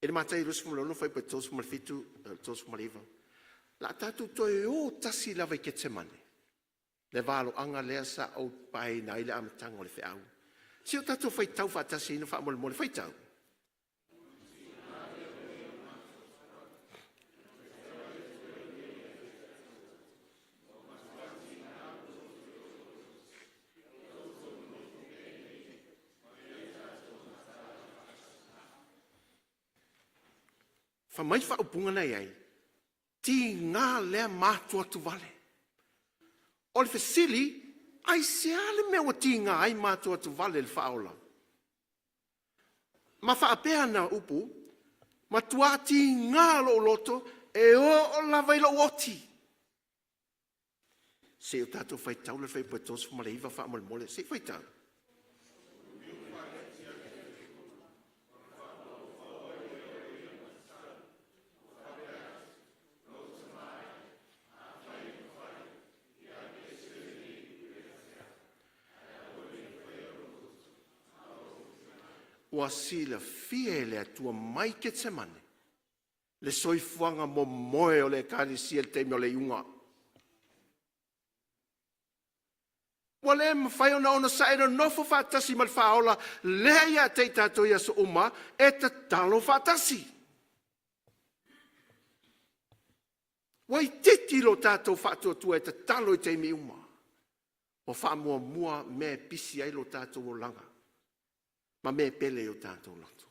I le Mataio 26, fuaiupu e 37, 39, la a tatou toe o tasi lava i Ketsemane, le valoaga lea sa ou paeina ai le amataga o le feau. Se o tatou faitau faatasi ina faamolemole, faitau. Fai mai faaupuga na i ai, tiga lea matuatuvale. O le fesili, aisea le mea ua tiga ai matuatuvale i le faaola? Ma faapea ana upu, matua tiga lou loto e oo lava i lou oti. Se i o tatou faitau le fuaiupu e 39 faamolemole. Se i faitau. Ua silafia e le Atua mai Ketsemane le soifuaga momoe o le Ekalesia i le taimi o le iuga. Ua le mafai ona onosai e nonofo faatasi ma le Faaola lea ia te i tatou i aso uma e tatalo faatasi. Ua itiiti lo tatou faatuatua e tatalo i taimi uma. Ua faamuamua mea e pisi ai lo tatou olaga ma mea e pele i o tatou loto.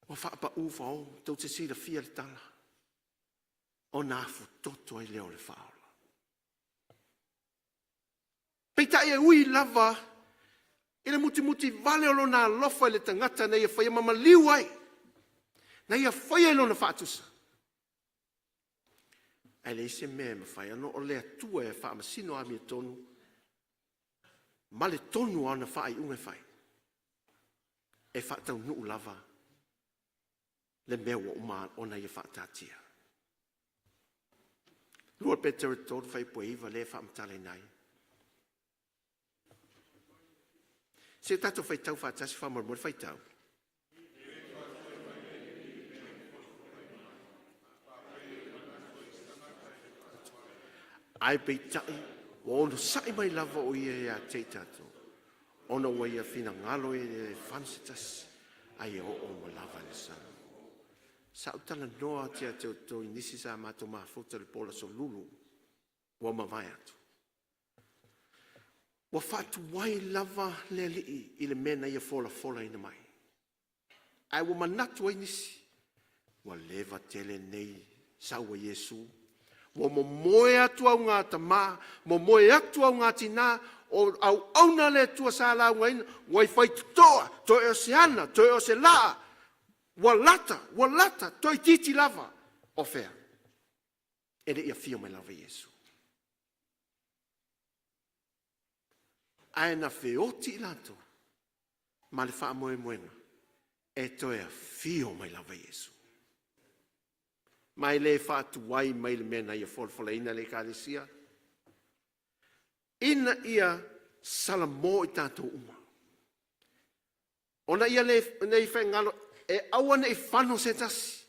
Ua faapau fao, tou te silafia le tala, ona afutoto ai lea o le faaola. Peitai e ui lava i le mutimuti vale o lona alofa i le tagata na ia faia ma maliu ai, na ia faia i lona faatusa. Ae leai se mea e mafai ona o le Atua e faamasino amiotonu ma le tonu o ana faaiuga e fai, e faataunuu lava le mea ua uma ona ia faataatia. 2 Petera 3 fuaiupu e 9 lea e faamatalaina ai. Se tatou faitau faatasi faamolemole faitau. Ae peitai ua onosai mai lava o ia ia te i tatou, ona ua ia finagalo e le fano se tasi, a ia oo uma lava i le sala. Sa ou talanoa atu ia te outou i nisi sa matou mafuta i le po o le Aso Lulu ua mavae atu. Ua faatuai lava le Alii i le mea na ia folafolaina mai. Ae ua manatu ai nisi, ua leva tele nei sau a Iesu, ua momoe atu augatama, momoe atu augatina, o auauna le Atua sa laugaina, ua i faitotoa, toe o se ana, toe o se laa, ua lata, ua lata, toeitiiti lava. O fea? E le i afio mai lava Iesu. Ae na feoti i latou ma le faamoemoega e toe afio mai lava Iesu. Ma e le faatuai mai le mea na ia folafolaina le Ekalesia, ina ia salamo i tatou uma. Ona ia le nei faigalo e aua ne i fano se tasi,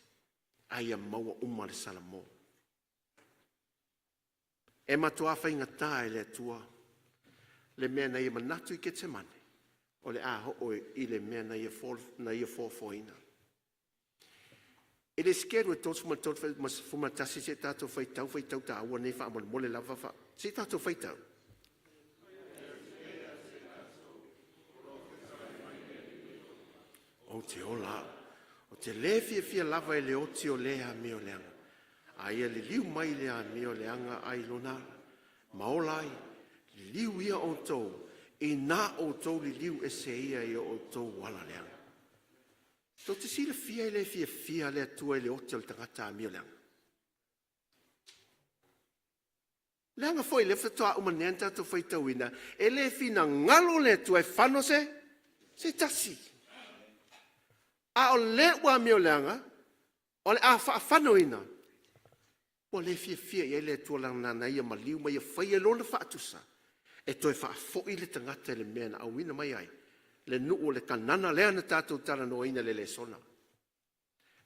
a ia maua uma le salamo. E matuā faigata e le Atua le mea na ia manatu i Ketsemane, o le a oo i le mea na ia foafoaina. I le sikeru e 33 ma 11 se i tatou faitau, faitau taua nei faamolemole lava, se i tatou faitau. Ou te ola au. Ou te le fiafia lava i le oti o le amio leaga, a ia liliu mai le amio leaga ai lona ala, ma ola ai, liliu ia outou, ina outou liliu ese ia i o outou ala leaga. Tou te silafia e le fiafia le Atua i le oti o le tagata amio leaga. Leaga foi lea faatoa uma nei ona tatou faitauina, e le finagalo le Atua e fano se se tasi. A o le ua amio leaga, o le a faafanoina, ua le fiafia i ai le Atua leaga na ia maliu ma ia faia lona faatusa e toe faafoi le tagata i le mea na auina mai ai le nuu o le Kanana lea na tatou talanoaina i le lesona.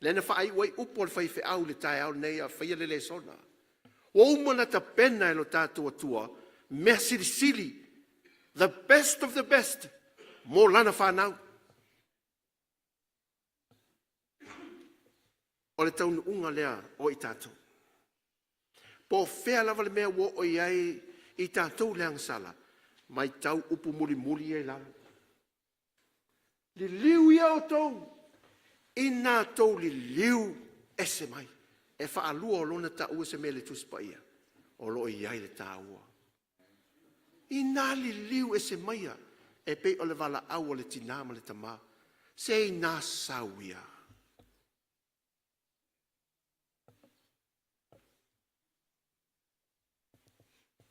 Lea na faaiu ai upu a le faifeau i le taeao lenei a faia le lesona. Ua uma ona tapena e lo tatou Atua mea silisili, the best of the best, mo lana fanau. O le taunuuga lea o i tatou. Po o fea lava le mea ua oo i ai i tatou le agasala, matau upu mulimuli ia i lalo. Liliu ia outou, ina tou liliu ese mai. E faalua o lona taua se mea i le Tusi Paia, o lo o i ai le taua. Ina liliu ese maia, e pei o le valaau a le tina ma le tama, se ina sau ia.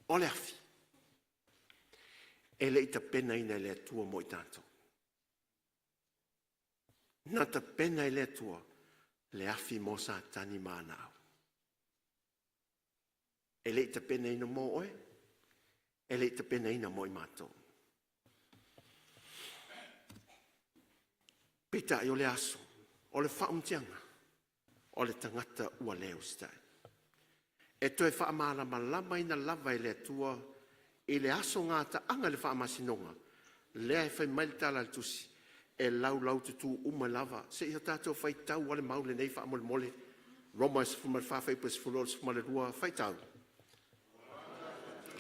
O le afi, e le i tapenaina e le Atua mo i tatou. Na tapena e le Atua le afi mo Satani ma ana au. E le i tapenaina mo oe, e le i tapenaina mo i matou. Peitai o le aso, o le faaumutiaga, o le tagata ua le usitai. E toe faamalamalamaina lava e le Atua i le aso gataaga i le faamasinoga, lea e fai mai le tala a le Tusi, E laulaututū uma lava. Seia o tatou faitau a le mau lenei faamolemole. Roma 14 fuaiupu 10 i le 12, faitau.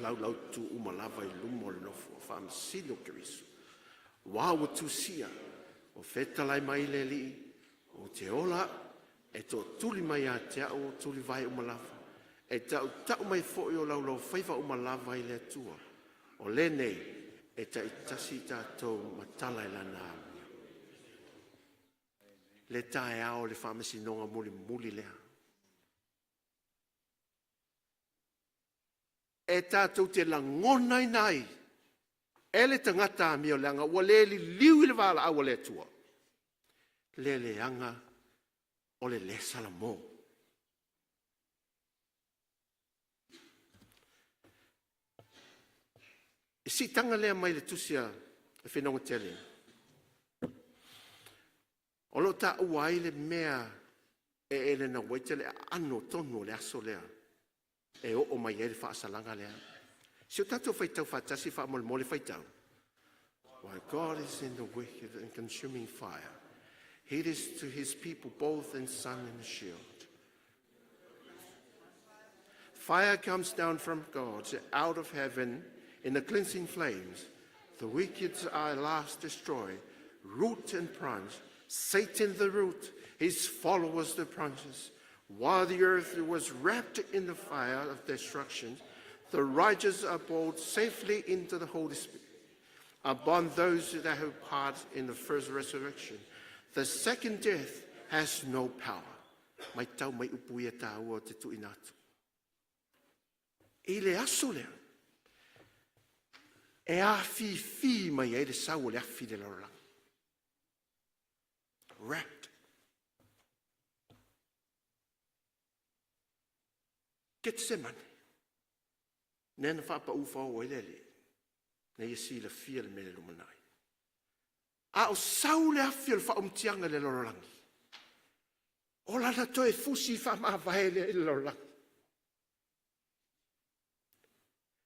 Laulaututū uma lava i luma o le nofoa faamasino o Keriso. Aua ua tusia, “Ua fetalai mai le Alii, ou te ola au, e tootuli mai ia te au ou tulivae uma lava, e tautau mai foi o laulaufaiva uma lava i le Atua.” O lenei e taitasi i tatou ma tala i lana amio. Le taeao o le faamasinoga mulimuli lea, e tatou te lagonaina ai e le tagata amioleaga ua le liliu i le valaau a le Atua le leaga o le le salamo. Le siitaga lea mai le tusi a le Feinoga Tele, o lo o taua ai le mea e Elena Uaita le aano tonu o le aso lea e oo mai ai le faasalaga lea. Se i o tatou faitau faatasi faamolemole faitau. Why God is in the wicked and consuming fire. He is to his people both in sun and shield. Fire comes down from God out of heaven in the cleansing flames. The wicked are at last destroyed, root and branch, Satan the root, his followers the branches. While the earth was wrapped in the fire of destruction, the righteous are brought safely into the Holy Spirit. Upon those that have part in the first resurrection, the second death has no power. Mai tau mai upu ia tāua o te tuuina atu. I le aso lea, e afifi mai ai le sau o le afi i le lalolagi. Wrapped. Ketsemane. Lea na faapau fao ai le Alii, na ia silafia le mea i le lumanai. A o sau le afi o le faaumutiaga i le lalolagi, o lana toe fusi faamavae lea i le lalolagi.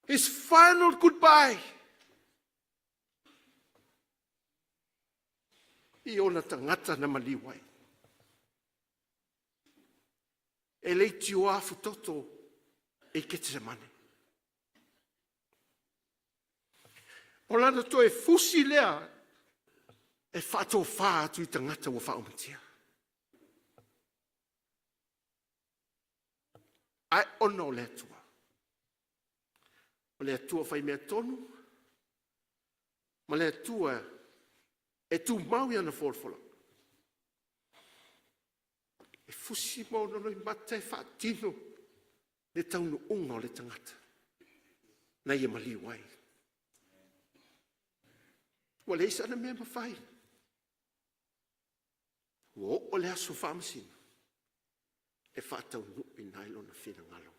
His final goodbye. I ona tagata na maliu ai. E leitioa afutoto i Ketsemane. O lana toe fusi lea e faatofa atu i tagata ua faaumatia. Ae ona o le Atua. O le Atua fai mea tonu, ma le Atua e tumau i ana folafolaga. E fusi ma ona loimata e faatino le taunuuga o le tagata na ia maliu ai. Ua leai sana mea e mafai. Ua oo le aso faamasino e faataunuuina ai lona finagalo.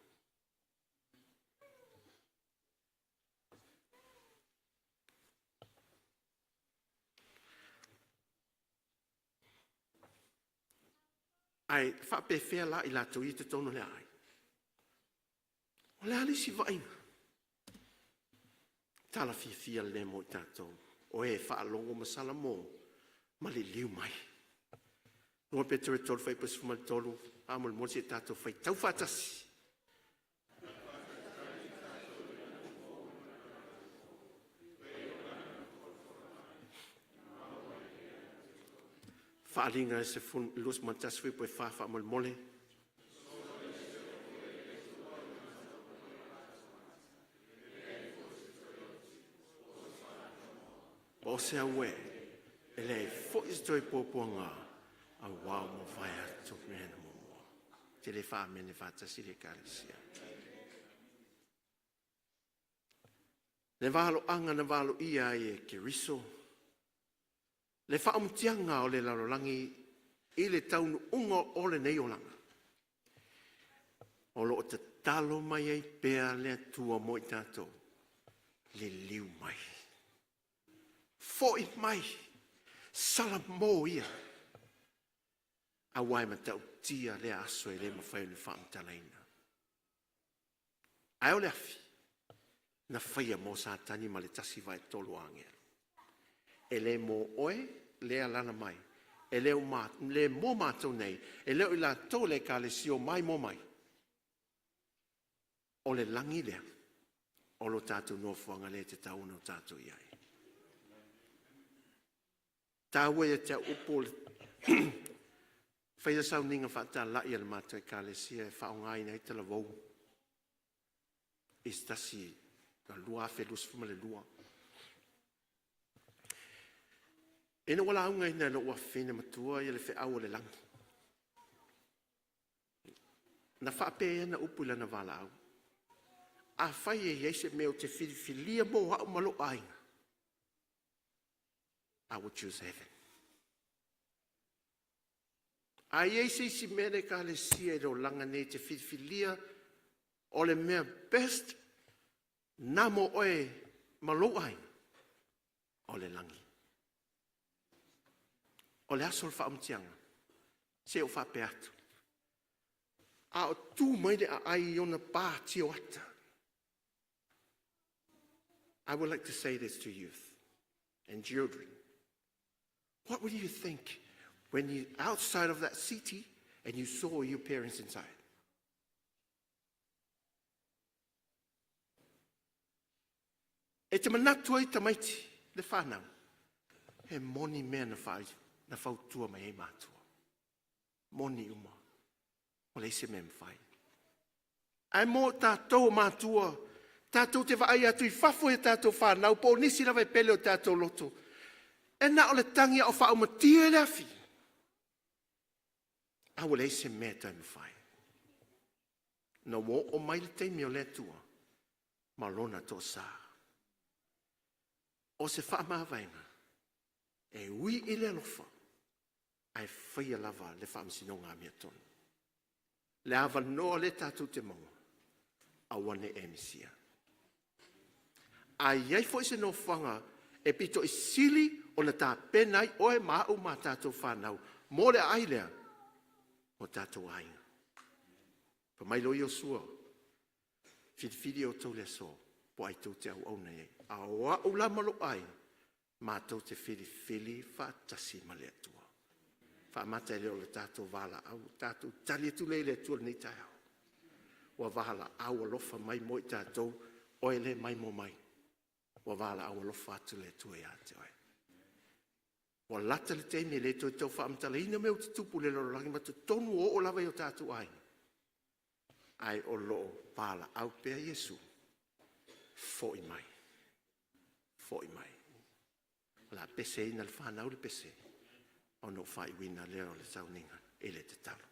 Ae faapefea la i latou ia i totonu o le aai? O le a le isi vaaiga? Tala fiafia lenei mo i tatou, o e faalogo ma salamo ma liliu mai. 2 Petere 3 fuaiupu 13, faamolemole se i tatou faitau faatasi. Faaaliga e 21 fuaiupu e 4 faamolemole. O se auē, e leai foi se toe puapuaga auā ua mavae atu mea na muamua. Te le faamene faatasi le Ekalesia. Le valoaga na valoia ai e Keriso, le faaumutiaga o le lalolagi i le taunuuga o lenei olaga, o lo o tatalo mai ai pea le Atua mo i tatou, liliu mai, foi mai, salamo ia, aua e matautia lea aso e le mafai ona faamatalaina. Ae o le afi, na faia mo Satani ma le 1/3 o agelu. E le mo oe, lea e alaala mai, e le o le mo matou nei, e le o i latou le Ekalesia o mai mo mai, o le lagi lea, o lo tatou nofoaga lea e tatau ona tatou i ai. Taua ia te au upu o le faia sauniga faatalai a le matou Ekalesia e faaaogaina ai talavou i se tasi 2022. Ina ua laugaina e lou afafine matua ia le feau o le lagi, na faapea ai ana upu i lana valaau, afai e i ai se mea ou te filifilia mo au ma lou aiga, I will choose heaven. A i ai se isi mea le Ekalesia i le olaga nei e te filifilia o le mea best na mo oe ma lou aiga, o le lagi. O le aso o le faamautiaga, se i ou faapea atu, a o tu mai le aai i ona pa tioata, I would like to say this to youth and children. What would you think when you outside of that city and you saw your parents inside? E te manatu ai tamaiti le whanau, he moni mea na, wha, na fautua mai ai matua. Moni uma. O le isi mea mawhai. Ae mo tātou o mātua, tātou te vaai atu i fafo i tātou whānau, po o nisi lava e pele o tātou loto. E na o le tangi o whaaumatia le afi. A ua leai se mea e mawhai. Na ua o mai le taimi o le Atua, ma lona toasa. O se faamavaega, e ui i le alofa, ae faia lava le faamasinoga amiotonu. Le avanoa lea tatou te maua, aua ne i e misia. A i ai foi se nofoaga e pito i sili ona tapena ai oe ma au ma tatou whanau, mo le aai lea, o tatou aiga. Fa mai loa Iosua, filifili outou i le aso, po o ai tou te auauna i ai. A o au la ma lou aiga, matou te filifili faatasi ma le Atua. Faamata e le o le tatou valaau, tatou tali atu lea i le Atua i lenei taeao. Ua valaau alofa mai mo i tatou, oe lea e maimoa mai. Ua valaau alofa atu le Atua ia te oe. Ua lata le taimi e le toe tau faamatalaina mea ua tutupu i le lalolagi ma totonu o oo lava i o tatou aiga. Ae o lo o valaau pea Iesu, foi mai, foi mai. O le a peseina e le whanau le pese, ona o faaiuina lea o le sauniga i le tatalo.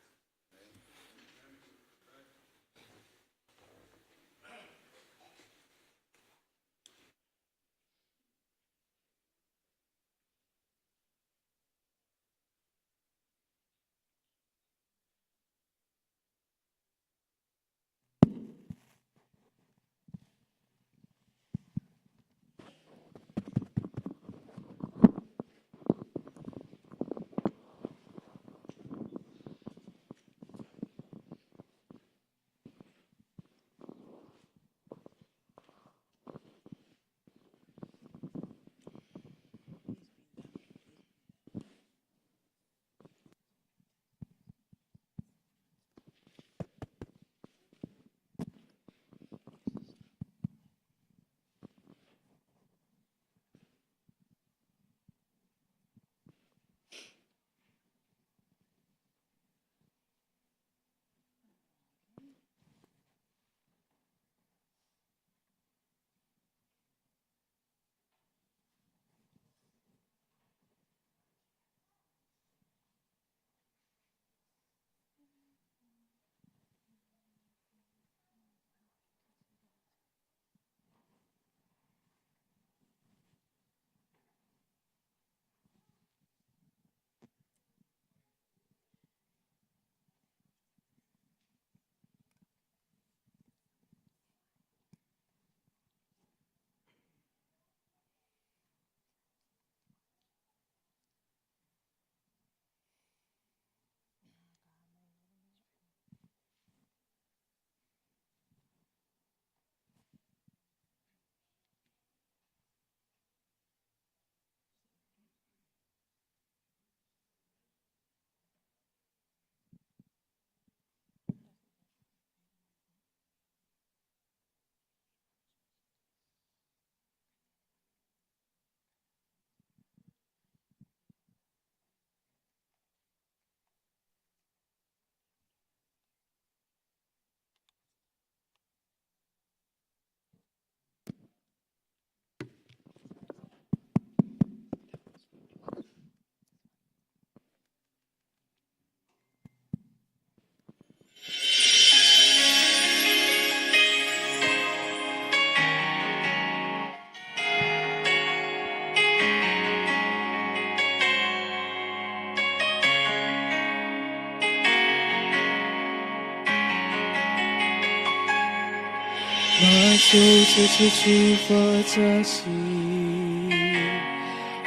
Matou te tutū faatasi,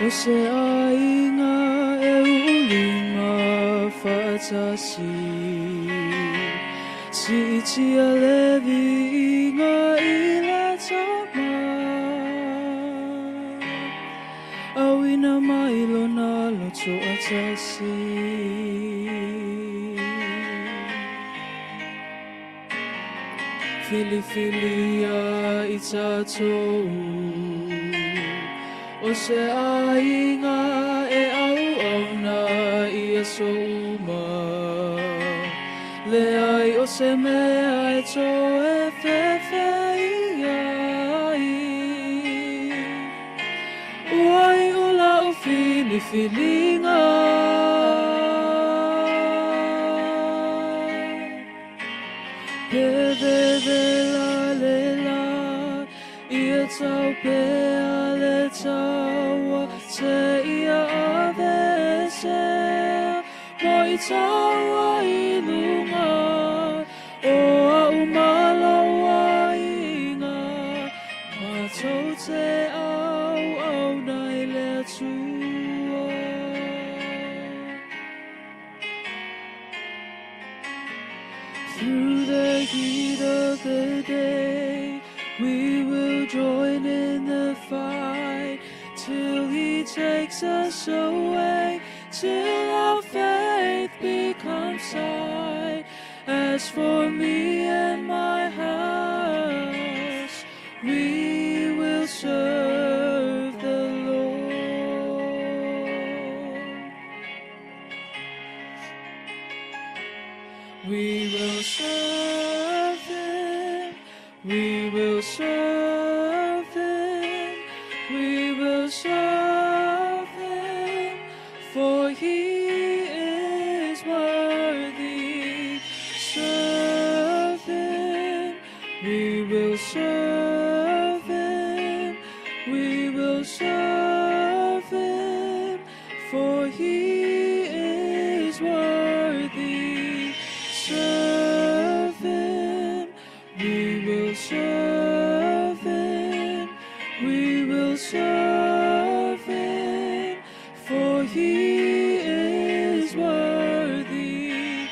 O se aiga e uulima faatasi, Siitia le viiga i le Tama, Auina mai lona loto atasi. Filifilia i tatou, O se aiga e auauna i aso uma, Leai o se mea e toe fefe ai, Ua iu lau filifiliga. Pe vevela le la, ia tau pea le taua, Seia aveesea, mo i taua i luga, O a'u ma lou aiga, matou te auauna i le Atua. Through the heat of the day, we will join in the fight till he takes us away, till our faith becomes sight. As for me and my house, we will serve the Lord. We will serve him, we will serve him, we will serve him, for he is worthy. Serve him, we will serve him, we will serve him, for he is worthy. Serve him, we will serve him, we will serve him, for he is worthy.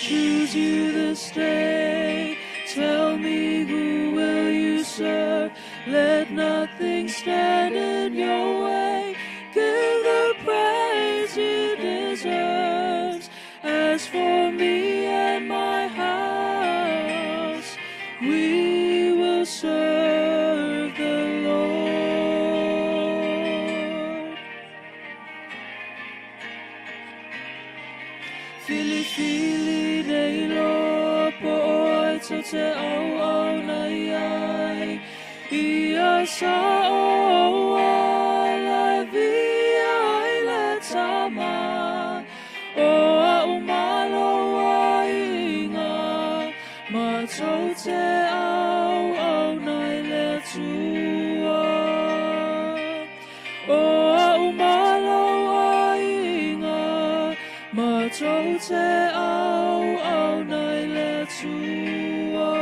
Choose you this day, tell me who will you serve. Let nothing stand in your way. Give the praise he deserves. As for me and my house, we will serve the Lord. Filifili nei loa po o ai tou te auauna i ai, Ia sa o ala e viia ai le Tama, O a'u ma lou aiga, matou te auauna i le Atua. O a'u ma lou aiga, matou te auauna i le Atua.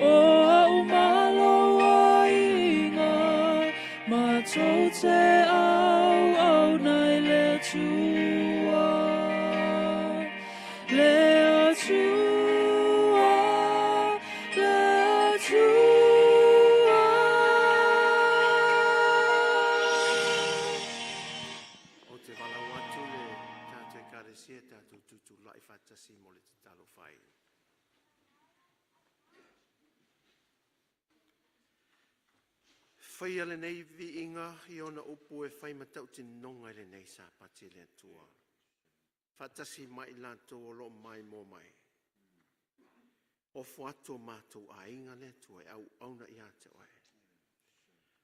O a'u ma lou aiga, matou te auauna i le Atua. Le Atua, le Atua. Ou te valaau atu le tatou Ekalesia tatou tutulai faatasi mo le tatalo fai. Faia lenei viiga i ona upu e fai ma tautinoga i lenei Sapati le Atua. Faatasi mai i latou o lo o maimoa mai. Ofo atu o matou aiga le Atua e auauna ia te oe.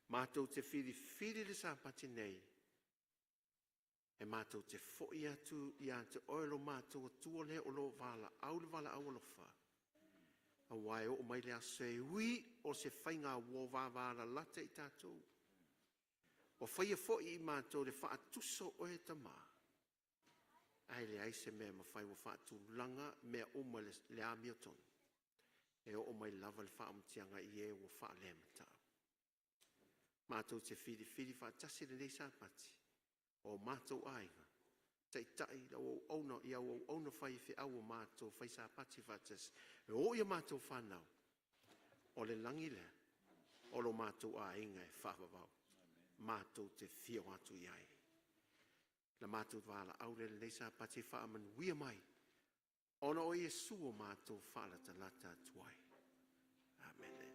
Matou te filifili le Sapati nei, e matou te foi atu ia te oe lo matou Atua lea o lo o valaau le valaau alofa. Aua e oo mai le aso e ui o se faiga uo vavalalata i tatou. Ua faia foi i matou le faatuso o oe Tama. Ae leai se mea e mafai ua faatulaga mea uma le amiotonu. E oo mai lava le faamautiaga i e ua faalematau. Matou te filifili faatasi lenei Sapati o matou aiga, taitai i au auauna, i au auauna faifeau ua matou fai Sapati faatasi, e oo ia matou fanau, o le lagi lea o lo matou aiga e faavavau, matou te afio atu i ai. Na matou valaau lea i lenei Sapati e faamanuia mai, ona o Iesu ua matou faalatalata atu ai. Amene.